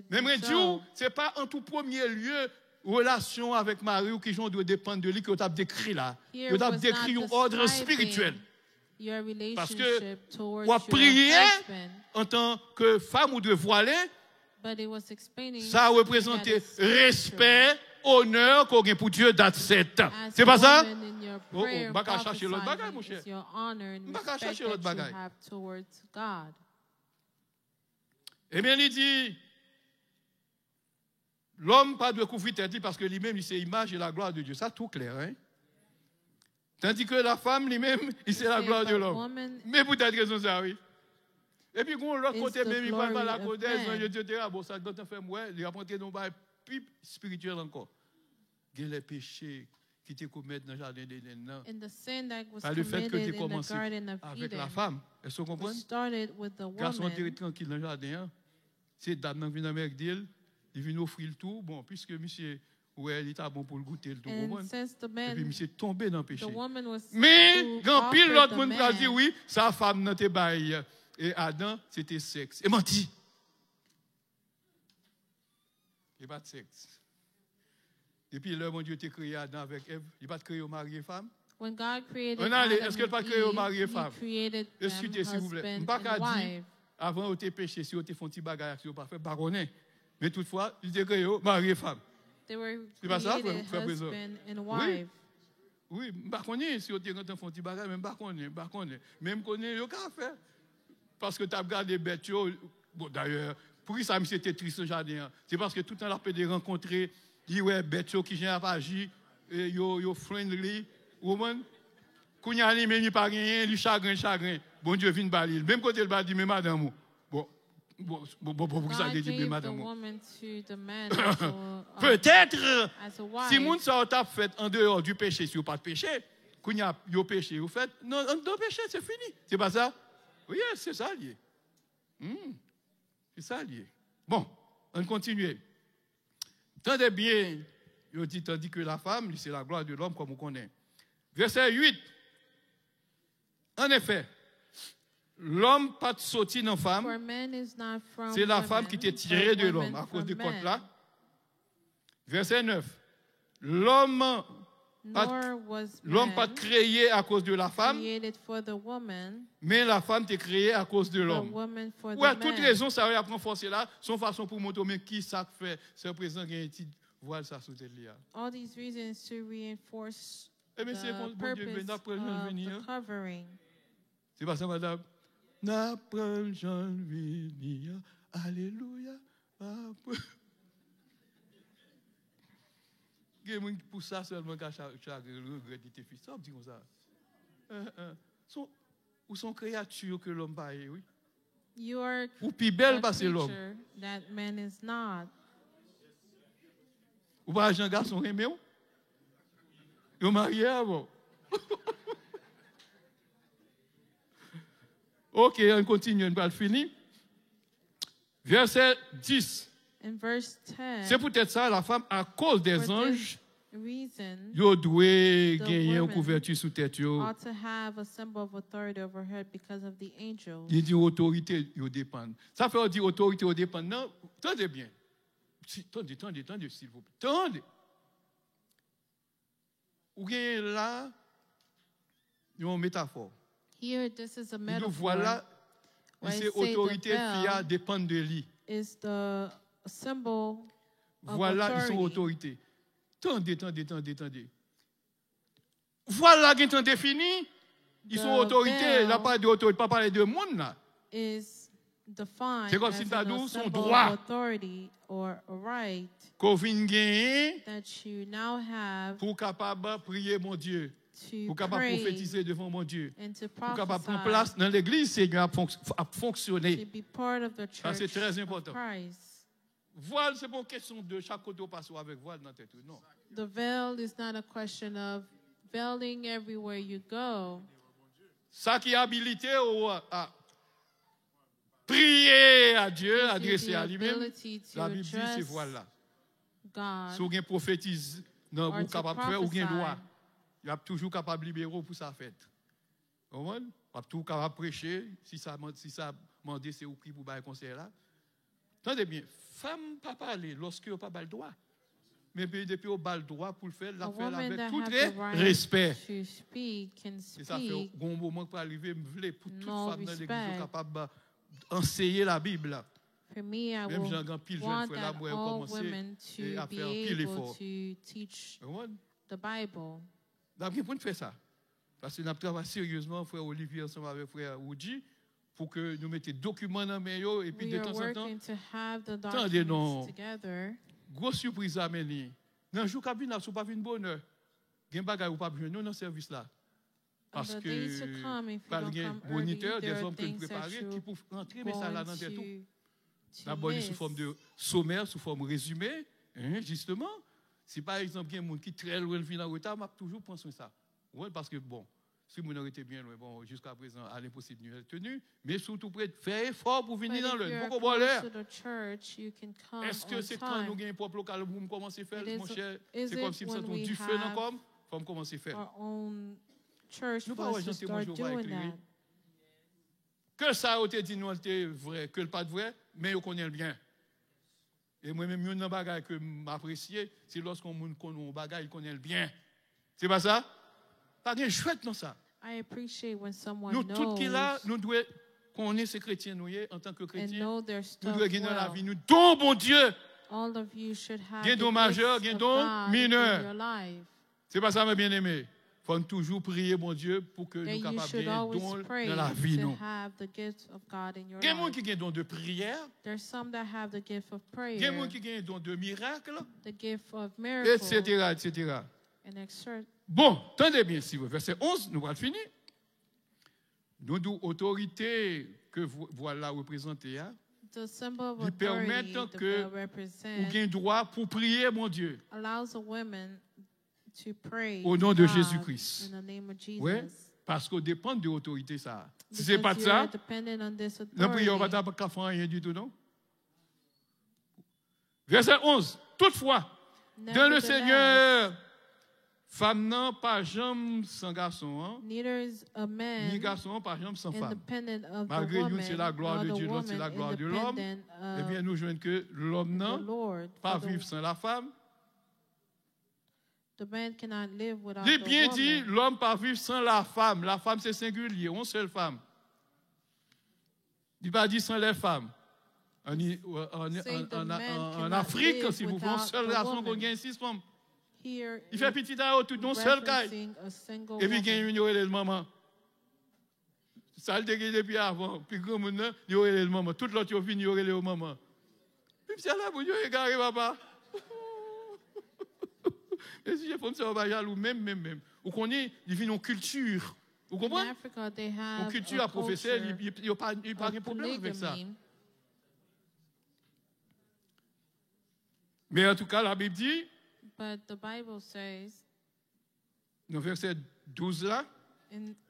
Men mwen di w, se pa an tou premye lye relasyon avèk mari w, kijan w dwe depann de li, ke yo t ap dekri la. Yo t ap dekri yon òd espirityèl. Paske w ap priye antanke fanm, ou dwe vwale. Sa reprezante respè, onè ke w gen pou Dye, that's it. Se pa sa? Oh, oh, m pa ka chache lòt bagay, monchè. M pa ka chache lòt bagay. Ebyen, li di, lòm pa dwe kouvri tèt li paske li menm, li se imaj e laglwa de Dye. Sa tou klè, hein? Tandis que la femme, lui-même, c'est la gloire de l'homme. Men poutèt rezon sa, wi. Epi, gon lòt kote, menm li pral pale akoz de zanj, yo di, yo te, a, bon, sa gentan fè m wè, li ap antre nan bagay pi espirityèl ankò. Gen lè peche ki te komèt nan jaden Edenn nan, pa lefèt ke l te kòmanse avèk la fam. Èske w konprann? Gason an te ret trankil nan jaden an. Se dam nan vin anmède l, li vin ofri l tou. Bon, piske misye wè li ta bon pou l goute l tou, konprann? Epi misye tonbe nan peche. Men, gen anpil lòt moun ki pral di, wi, sa fam nan te bay, e, Adan, se te sèks. E manti! Li pa t sèks. Depi lè Bondye te kreye Adan avèk Èv, li pa t kreye yo mari e fam? Ann ale, èske l pa t kreye yo mari e fam? Eskite, silvouplè. M pa ka di, avan yo te peche, si yo te fè yon ti bagay ak yo pa fè, m pa konnen. Men toutfwa, li te kreye yo mari e fam. Se pa sa, frè, frè Prezò? Wi. Wi, m pa konnen si yo te gentan fè yon ti bagay, men m pa konnen, m pa konnen. Men m konnen yo ka fè. Paske t ap gade bèt yo. Bon, dayè, poukisa misye te tris nan jaden an? Se paske tout tan l ap pede rankontre, li wè bèt yo, kijan y ap aji, e, yo, yo friendly, ou konprann? Kounye a, li menm, li pa genyen, li chagren, chagren. Bondye vin ba li l. Menm kote l ba l di, men madanm ou. Bon, bon, bon, bon, bon, poukisa l te di, men madanm ou? Petèt, si moun sa yo t ap fèt an deyò di peche, si yo pa t peche, kounye a, yo peche, yo fèt nan, anndan peche, se fini. Se pa sa? Wi, se sa l ye. Hmm. Se sa l ye. Bon, ann kontinye. Tande byen, yo di, tandis que la femme, c'est la gloire de l'homme, kòm ou konnen. Vèsè uit. En effet, lòm pa t soti nan fam, se la fam ki te tire de lòm akoz de kòt la. Vèsè nèf. Lòm pa t, lòm pa t kreye akoz de la fam, men la fam te kreye akoz de lòm. Ou wè, tout rezon sa yo y ap ranfòse la, se yon fason pou montre w men ki sa k fè, se prezan gen ti vwal sa sou tèt li a. All these reasons to reinforce the purpose of the covering. Ebyen, se kon Bondye vle, n ap pran l jan l vini an. Se pa sa, madanm? N ap pran l jan l vini an. Alelouya. N ap pran. Gen moun ki pou sa sèlman ka cha-, chagren, regrèt li te fi. Sa w ap di konsa? Hein, hein. Son, ou se yon kreyati ke lòm pa ye, wi. Ou pi bèl pase lòm. Ou pa jan gason renmen w? Yo marye avè w. Ok, ann kontinye, n pral fini. Vèsè dis. Se poutèt sa, la femme, à cause des anges, yo dwe genyen yon kouvèti sou tèt yo. Li di otorite yo depann. Sa fè yo di otorite yo depann nan, tande byen. Si, tande, tande, tande, silvouplè. Tande. Ou genyen la yon metafò. Li di vwal la, li se otorite, fi a depann de li. Vwal la, li se yon otorite. Tande, tande, tande, tande. Vwal la gentan defini. Li se yon otorite. L ap pale de otorite, pa pale de moun la. Se kòmsi m ta di w, se yon dwa. Ke w vin genyen pou w kapab priye Bondye, pou w kapab pwofetize devan Bondye, pou w kapab pran plas nan legliz Senyè a ap fonks-, ap fonksyone. Sa se trè enpòtan. Vwal, se pa yon kesyon de chak kote w pase w avèk vwal nan tèt ou, non. The veil is not a question of veiling everywhere you go. Sa ki abilite w a, a priye a Dye, adrese a li menm, Labib di se vwal la. Si w gen pwofetiz nan ou kapab fè, ou gen dwa. Y ap toujou kapab libere w pou sa fèt. Ou konprann? W ap tou kapab preche, si sa man-, si sa mande se ou ki pou bay konsèy la. Tande byen, fanm pa pale lòske yo pa ba l dwa. Men depi yo ba l dwa pou l fè l, l ap fè l avèk tout re-, respè. E sa fè, gon moman k pral rive, m vle pou tout fanm nan legliz yo kapab anseye Labib la. Menm jan gen anpil jèn frè la, m wè yo kòmanse e ap fè anpil efò. Ou konprann? N ap gen pou n fè sa. Paske n ap travay seryezman, frè Olivier ansanm avèk frè Woody, pou ke nou mete dokiman nan men yo, epi detanzantan, tande non. Gwo sipriz la, men li. Nan jou k ap vin la, si w pa vin bonè, gen bagay ou p ap jwenn non nan sèvis la. Paske pral gen monitè, dèzòm ke n prepare ki pou rantre mesaj la nan tèt ou. N ap ba w li sou fòm de somè, sou fòm rezime, jisteman. Si pa egzanp gen moun ki trè lwen, l vin an reta, m ap toujou pran swen sa. Ou konprann? Paske, bon, si moun nan rete byen lwen, bon, jiskaprezan, à l'impossible nuit est tenue. Men si w tou pre, fè efò pou w vin nan lè. Poko ba w lè. Èske se kan nou gen pwòp lokal pou m kòmanse fè l? Monchè, se kòmsi m santi yon dife nan kò m, fò m kòmanse fè l. Nou pa wè jan temwen Jewova eklere? Ke sa yo te di nou an te vrè, ke l pa t vrè, men yo konnen l byen. E mwen menm, youn nan bagay ke m apresye, se lòske yon moun konn yon bagay, li konnen l byen. Se pa sa? Pa gen jwèt nan sa. Nou tout ki la, nou dwe konnen se kretyen nou ye. Antanke kretyen, nou dwe gen nan lavi nou don Bondye. Gen don majè, gen don minè. Se pa sa, mwen byeneme. Fò n toujou priye Bondye pou ke nou kapab gen don l nan lavi nou. Gen moun ki gen don de priyè. Gen moun ki gen don de mirak, etsetera, etsetera. Bon, tande byen, si vèsè onz, nou pral fini. Nou di w otorite ke vwal la reprezante a, li pèmèt ke ou gen dwa pou priye Bondye. O non de Jezi Kris. Wi, paske w depann de otorite sa a. Si se pa t sa, nan priyè w pa t ap ka fè anyen ditou, non. Vèsè onz. Toutfwa, dans le Seigneur, fanm nan pa janm san gason an, ni gason an pa janm san fanm. Malgre youn se la gloire de Dieu, lòt se la gloire de l'homme, ebyen, nou jwenn ke lòm nan pa viv san la femme. Li byen di, lòm pa viv san la femme. La femme se sengilye, yon sèl fanm. Li pa di sans les femmes. An Afrik, si w pran yon sèl gason, konn gen sis fanm. Li fè pitit a yo tout nan yon sèl kay. Epi gen youn yo rele l manman. Sa l te gen depi avan, pi granmoun nan, yo rele l manman. Tout lòt yo vini, yo rele yo manman. Menm si ala moun yo egare, papa. Men si je fanm sa yo pa jalou, menm, menm, menm. Ou konnen, li vin yon kilti. Ou konprann? Yon kilti a pwofesè, li, li, yo pa, li pa gen pwoblèm avèk sa. Men antouka, Labib di, nan vèsè douz la,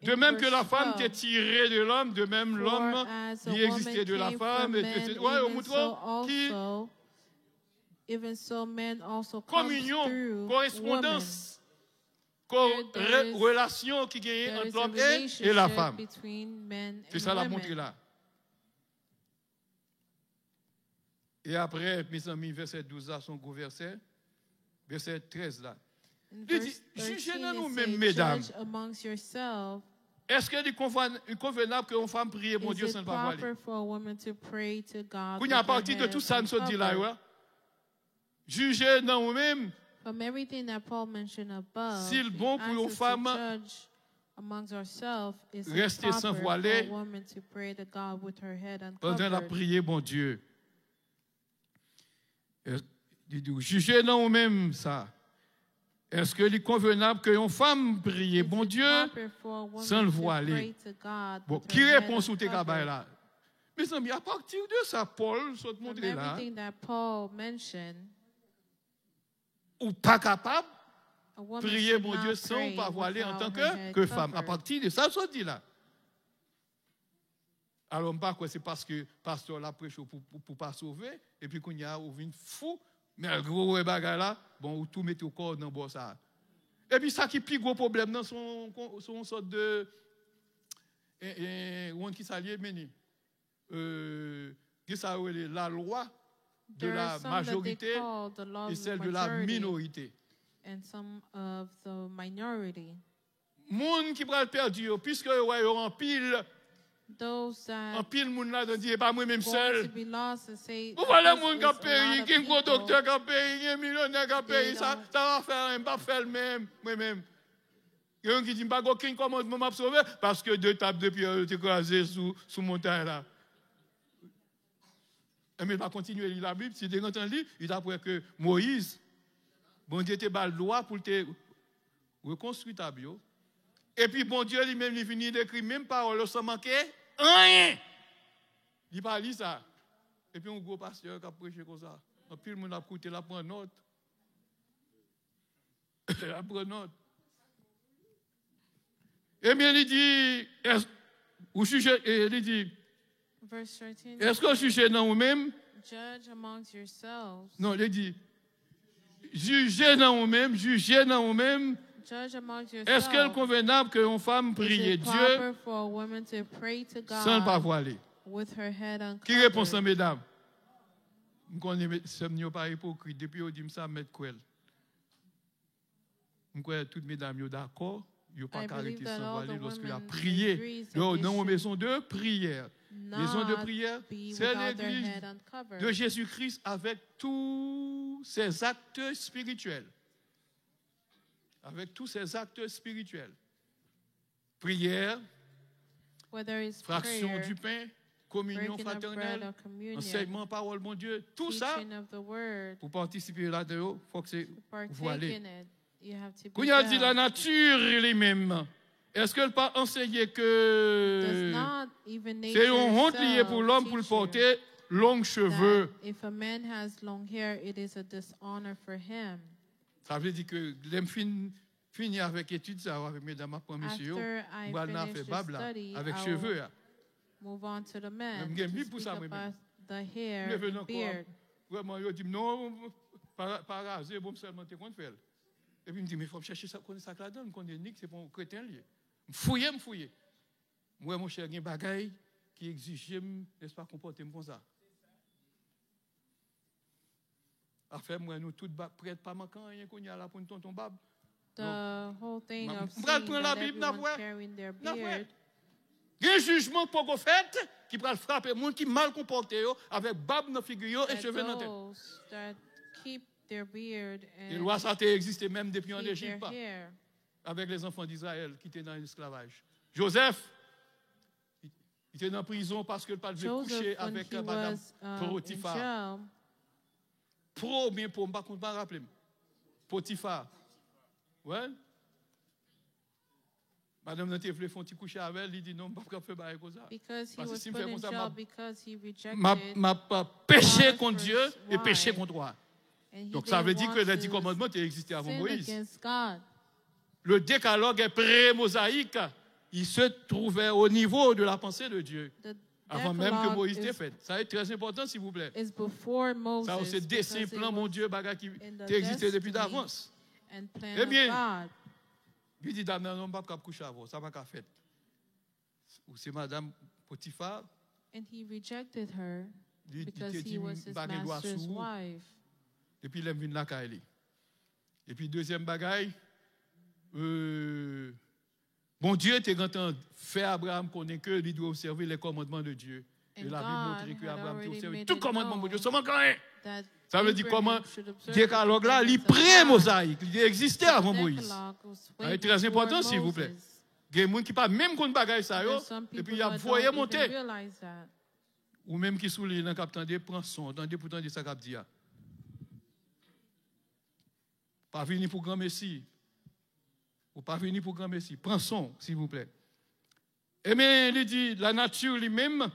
de même que la femme était tirée de l'homme, de même l'homme, il existait de la femme, et cetera. Wè, yo montre w ki kominyon, korespondans, ko, re, relasyon ki genyen ant lòm e, e la fanm. Se sa l ap montre la. E apre, mezanmi, vèsè douz la, se yon gwo vèsè. Vèsè trèz la. Li di, jije nan nou menm, medam. Èske li konva-, li konvenab ke yon fanm priye Bondye san l pa vwale? Kounye a, apati de tout sa n sot di la yo a, jije nan ou menm si l bon pou yon fanm reste san vwale pandan l ap priye Bondye. Li di w, jije nan ou menm sa. Èske li konvenab ke yon fanm priye Bondye san l vwale? Bon, ki repons ou te ka bay la? Mezanmi, apati de sa Pòl sot montre la, ou pa kapab priye Bondye san ou pa vwale antanke ke fanm. Apati de sa l sot di la. Alò, m pa kwè se paske pastè w la preche w pou, pou, pou pa sove, epi kounye a, ou vin fou, malgre w wè bagay la, bon, ou tou mete w kò w nan bò sa a. Epi sa ki pi gwo pwoblèm nan, se yon, se yon sòt de, e, e, ou konn ki sa l ye, Meni? E, gen sa yo rele la loi de la majorité et celle de la minorité. Moun ki pral pèdi yo, piske yo wè yo anpil, anpil moun ladan di, "E pa mwen menm sèl." Ou wè lè moun k ap peri, gen gwo doktè k ap peri, gen milyonè k ap peri, sa, sa pa fè anyen, m p ap fè l menm, mwen menm. Gen youn ki di, "M pa gen okenn kòmandman m ap sove," paske de tab de pyè yo te kraze sou, sou montay la. Enben, l pa kontinye li Labib. Si l te gentan li, li t ap wè ke Moyiz, Bondye te ba l dwa pou l te rekonstwi tab yo, Epi Bondye li menm, li vini, li ekri menm pawòl yo san manke anyen. Li pa li sa. Epi yon gwo pastè k ap preche konsa. Anpil moun ap koute, l ap pran nòt. L ap pran nòt. Ebyen, li di, "Èske ou jije," e li di, Verse thirteen "Èske ou jije nan ou menm?" Judge amongst yourselves. Non, li di, "Jije nan ou menm, jije nan ou menm. Judge amongst Èske l yourselves. konvenab ke yon fanm Is priye it Dye proper for a woman to pray to san l pa God vwale?" with her head Ki repons lan, uncovered? Medam? M konnen me- sè m yo pa ipokrit. Depi yo di m sa, m mèt kwè l. M kwè tout medam yo dakò, yo pa I ka believe rete that san all vwale the lòske y ap women priye. agrees that Yo, they nan yon should maison de prière. Maison de not prière, be c'est without their l'église head uncovered. de Jésus-Christ avec tous ses actes spirituels. Avec tous ses actes spirituels. Prière, Whether it's fraction prayer, du pain, communion breaking of bread fraternelle, or communion, enseignement, parole, Bondye, tout sa, teaching of the word, pou patisipe ladan yo, fòk se to partake vwale. In it, you have to be Kounye a di la veiled. Nati li menm, èske l pa anseye Does ke not even se nature yon wont li ye pou itself lòm pou l teach you pòte long cheve? That if a man has long hair, it is a dishonor for him. Sa vle di ke lè m fin fini avèk etid sa yo avèk medam, m ap pran mesye yo, After I m pral nan finish afè the bab la study, avèk I cheve will a. Move on to the Men men m gen to Bib pou speak sa mwen menm. About the M hair leve and nan kò beard. Vrèman, yo di m non, pa, pa raze, bon, m sèlman te konn fè l. Epi m di, men fò m chèche sa, konnen sa k ladan l, m konnen nik se pa yon kreten l ye. M fouye, m fouye. M wè, monchè, gen bagay ki egzije m, nèspa, konpòte m konsa. Afè m wè nou tout ba- prèt pa manke anyen kounye a la pou n tonton bab. The whole thing M of m pral seeing pran that Labib, n ap everyone's wè. carrying their N ap wè. Beard, Gen jijman k poko fèt ki pral frape moun ki mal konpòte yo avèk bab nan figi yo e that cheve nan tèt yo. Those that keep their beard E and lwa sa te egziste menm depi an keep Ejip their hair. Avèk lèzanfan d Izrayèl ki te nan esklavaj. Jozèf, li te nan prizon paske l pa t vle Joseph, kouche when avèk he madanm was um, in Potifa. Jail, Pwomye po, m pa konn pa raple m. Potifa. Wè? Madanm nan te vle fè yon ti kouche avè l, li di non, m p ap ka fè bagay konsa. Because he Paske was si m fè put in konsa, jail m ap- because he M ap, rejected m ap peche Potiphar's kont Dye first e peche wife, kont wa. And he Donk sa vle didn't di want ke lè di to kòmandman te egziste avan sin Moyiz. Against God. Le décalogue est pré-mosaïque. Il se trouvait au niveau de la pensée de Dieu. The Avant même que Decalogue Moïse te is, fèt. Sa e trè enpòtan, silvouplè. Is before Moses. Sa yo se desen Because it plan was Bondye, bagay ki in the te egziste depi destiny davans. And plan Ebyen, of God. Li di dam nan, non, m p ap ka kouche avè w, sa pa ka fèt. Ou se madanm Potifa, And he rejected her li, li because te he di m was his pa gen dwa sou master's ou. Wife. Depi lè m vin lakay li. Epi dezyèm bagay, euh, Bondye te gentan fè Abraham konnen ke li dwe obsève les commandements de Dieu. E And Labib God montre ke had Abraham te already obsève made tout it kòmandman known Bondye san manke anyen. That Sa vle di Abraham kòman should observe Dekalòg the la, li commandments of pre God. Mozayik, li te egziste The avan Moyiz. Decalogue was Sa way e trè before enpòtan, silvouplè. Moses. Gen moun ki pa menm konn bagay sa yo, There's some people epi y ap that voye don't monte. Even realize that. Ou menm ki sou liy lan k ap tande, pran son, tande pou tande sa k ap di a. Pa vini pou granmesi. Ou pa vini pou granmesi. Pran son, silvouplè. Ebyen, li di, lanati li menm,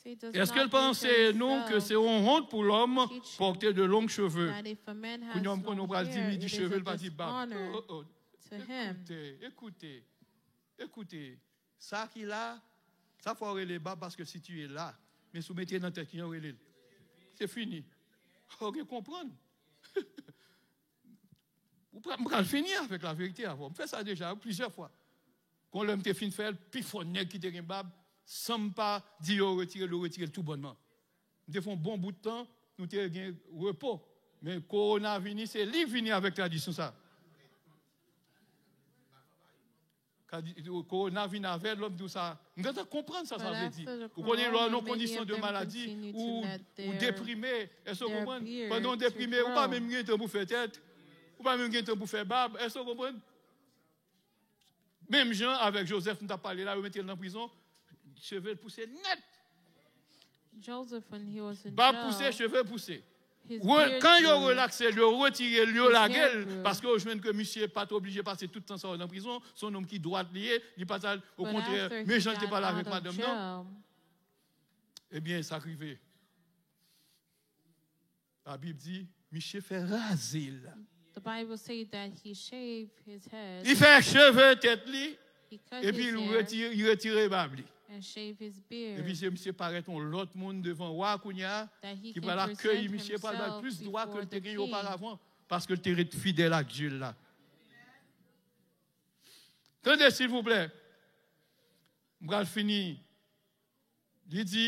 Say, does èske l not pa nature anseye nou ke itself se yon wont pou lòm teach you pòte de long cheve? That if a man has Kounye a m konnen w long pral di hair, li di it is cheve, a l pa di bab. Dishonor Oh, oh, to him. Ekoute, ekoute, ekoute. Sa ki la, sa fò w rele bab paske si ti ye la. Men si w mete nan tèt li an, w rele l. Se fini. Ou gen konprann. Ou pral, m pral fini avèk laverite avè w. M fè sa deja plizyè fwa. Kon lè m te fin fè l, pi fò nèg ki te gen bab, san m pa di yo retire l, yo retire l tou bònman. M te fè yon bon bout tan, nou te gen repo. Men kowona vini, se li k vini avèk tradisyon sa. Kadi-, kowona vin avè l, lòm di w sa. M gentan konprann sa sa vle di. Ou konnen lè w nan kondisyon de maladi, ou, ou deprime. Èske w konprann? Pandan w deprime, ou pa menm gen tan pou fè tèt. Ou pa menm gen tan pou fè bab. Èske w konprann? Menm jan avèk Jozèf, m t ap pale la, yo mete l nan prizon, cheve l pouse nèt. Joseph, when he was in Bab pouse, jail, cheve pouse. Re, kan yo relakse l, yo retire l, yo lage l, paske yo jwenn ke misye pa t oblije pase tout tan sa yo nan prizon, se yon nonm ki dwat li ye, li pa t al, okontrè, men jan l te pale avèk madanm nan, ebyen, sa k rive. Labib di, misye fè raze l. The Bible say that he shaved his head. Li fè cheve tèt li, epi li retire, li retire bab li. And shave his beard. Epi se misye parèt yon lòt moun devan wa kounye a, ki pral akèyi misye, pral ba l plis dwa ke l te genyen oparavan, paske l te ret fidèl ak Dye l la. Tande, silvouplè. M pral fini. Li di,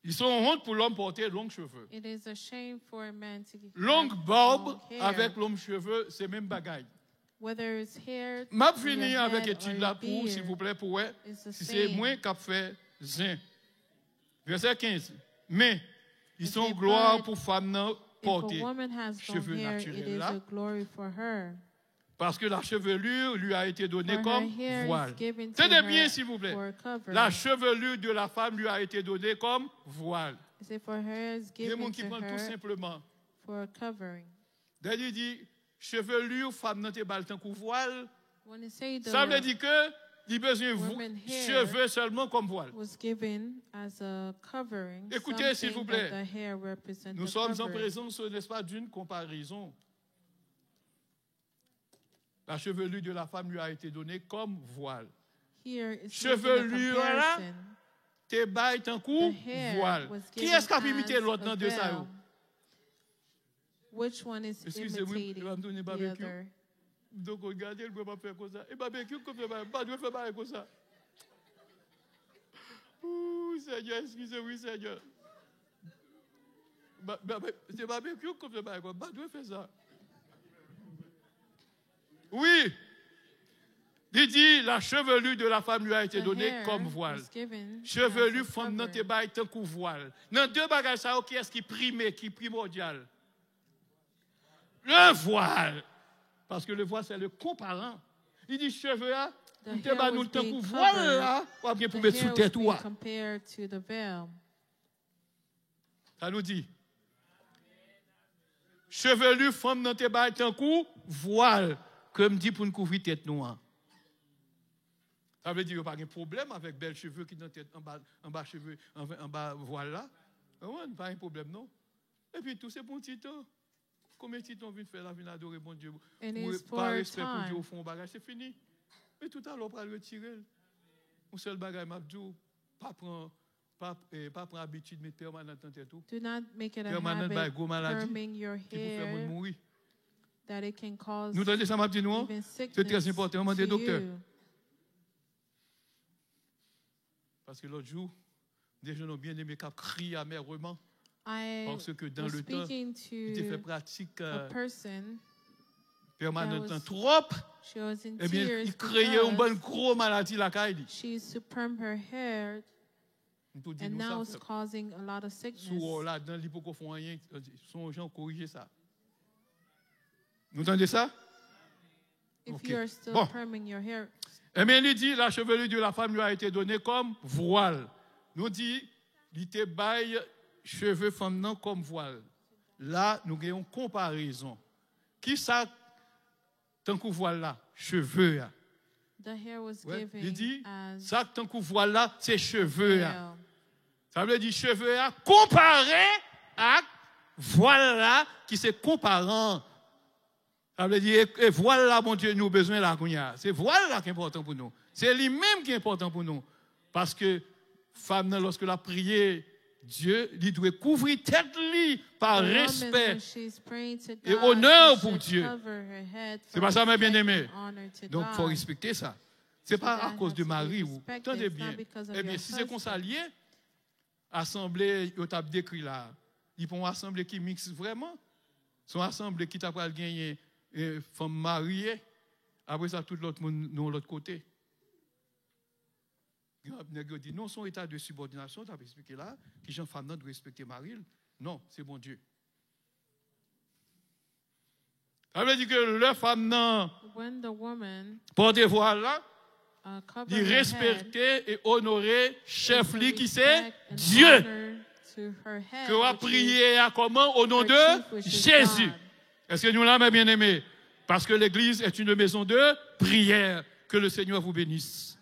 li se yon wont pou lòm pòte long cheve. It is a shame for a man to have long bab avèk long cheve, se menm bagay. Whether it's hair, m ap fini avèk etid la pou, silvouplè, pou wè si se mwen k ap fè zen. Vèsè kenz. Men, li se yon glwa pou fanm nan pòte cheve natirèl la. Parce que la chevelure lui a été donnée comme voile. Tande byen, silvouplè. La chevelure de la femme lui a été donnée comme voile. Gen moun ki pran l tou senpleman. Lè li di, chevelure fanm nan te ba l tankou vwal, sa vle di ke li bezwen cheve sèlman kòm vwal. Ekoute, silvouplè. Nous sommes en présence, n'est-ce pas, d'une comparaison. La chevelure de la femme lui a été donnée comme voile. Chevelure la te bay tankou vwal. Kiyès k ap imite lòt nan de sa yo? Eskize wi, e pa m tounen babekyou. M t ap gade l, mwen p ap fè konsa. E babekyou k konn fè bagay, m pa dwe fè bagay konsa. Ooh, Senyè, eskize wi, Senyè. Se babekyou k konn fè bagay konsa, m pa dwe fè sa. Wi. Li di, la chevelure de la femme lui a été donnée comme voile. Chevelure fanm nan te bay tankou vwal. Nan de bagay sa yo, kiyès ki prime, ki primòdyal? Le voile. Parce que le voile, c'est le comparant. Li di, cheve a, m te ba nou l tankou vwal la, w ap gen pou met sou tèt ou a. Sa nou di? Chevelure fanm nan te bay tankou vwal ke m di pou n kouvri tèt nou an. Sa vle di yo pa gen pwoblèm avèk bèl cheve ki nan tèt, anba, anba cheve, anba, anba vwal la. Ou konprann? Pa gen pwoblèm non. Epi tou, se pou yon ti tan. Konbyen ti tan w vin fè la, vin adore Bondye, ou pa respè pou Dye, ou fè yon bagay, se fini. Men toutalè w pral retire l. Yon sèl bagay m ap di w, pa pran, pa, eh, pa pran abitid met pèmanant nan tèt ou. Pèmanant bay gwo maladi ki pou fè moun mouri. Nou tande sa m ap di nou an? Se trè enpòtan, mande doktè. Paske lòt jou, m te jwenn yon byeneme k ap kriye amèreman. Paske dan le tan, li te fè pratik, euh, pèmanant lan twòp, ebyen, li kreye yon bann gwo maladi lakay li. M tou di nou sa, frè. Si w wè w ladan, li poko fè w anyen, se yon jan w korije sa. Nou tande sa? Ok. Bon. Ebyen, li di, la chevelure de la femme lui a été donnée comme voile. Nou di, li te bay cheve fanm nan kòm vwal. La, nou gen yon konparezon. Kisa tankou vwal la? Cheve a. Li di, sa k tankou vwal la, se cheve a. Sa vle di cheve a konpare ak vwal la ki se konparan. Sa vle di, e, e vwal la Bondye nou bezwen la kounye a. Se vwal la ki enpòtan pou nou. Se li menm ki enpòtan pou nou. Paske fanm nan, lòske l ap priye Dye, li dwe kouvri tèt li pa respè e onè pou Dye. Se pa sa, mè byeneme. Donk, fò w respekte sa. Se pa akoz de mari w. Tande byen. Ebyen, si se konsa l ye, asanble yo t ap dekri la a, li pa yon asanble ki miks vrèman. Se yon asanble ki ta pral genyen, eh, fanm marye. Apre sa, tout lòt moun nan yon lòt kote. Gen nèg yo di, non, se yon eta de sibòdinasyon, t ap eksplike la, kijan fanm nan dwe respekte mari l. Non, se Bondye. Sa vle di ke lè fanm nan pòte vwal la, li respekte e onore chèf li ki se Dye. to her head, Ke w ap which is priye a kòman? Au nom her de chief, which is Jésus. God. Est-ce que nous là, mes bien-aimés? Parce que l'église est une maison de prière. Que le Seigneur vous bénisse.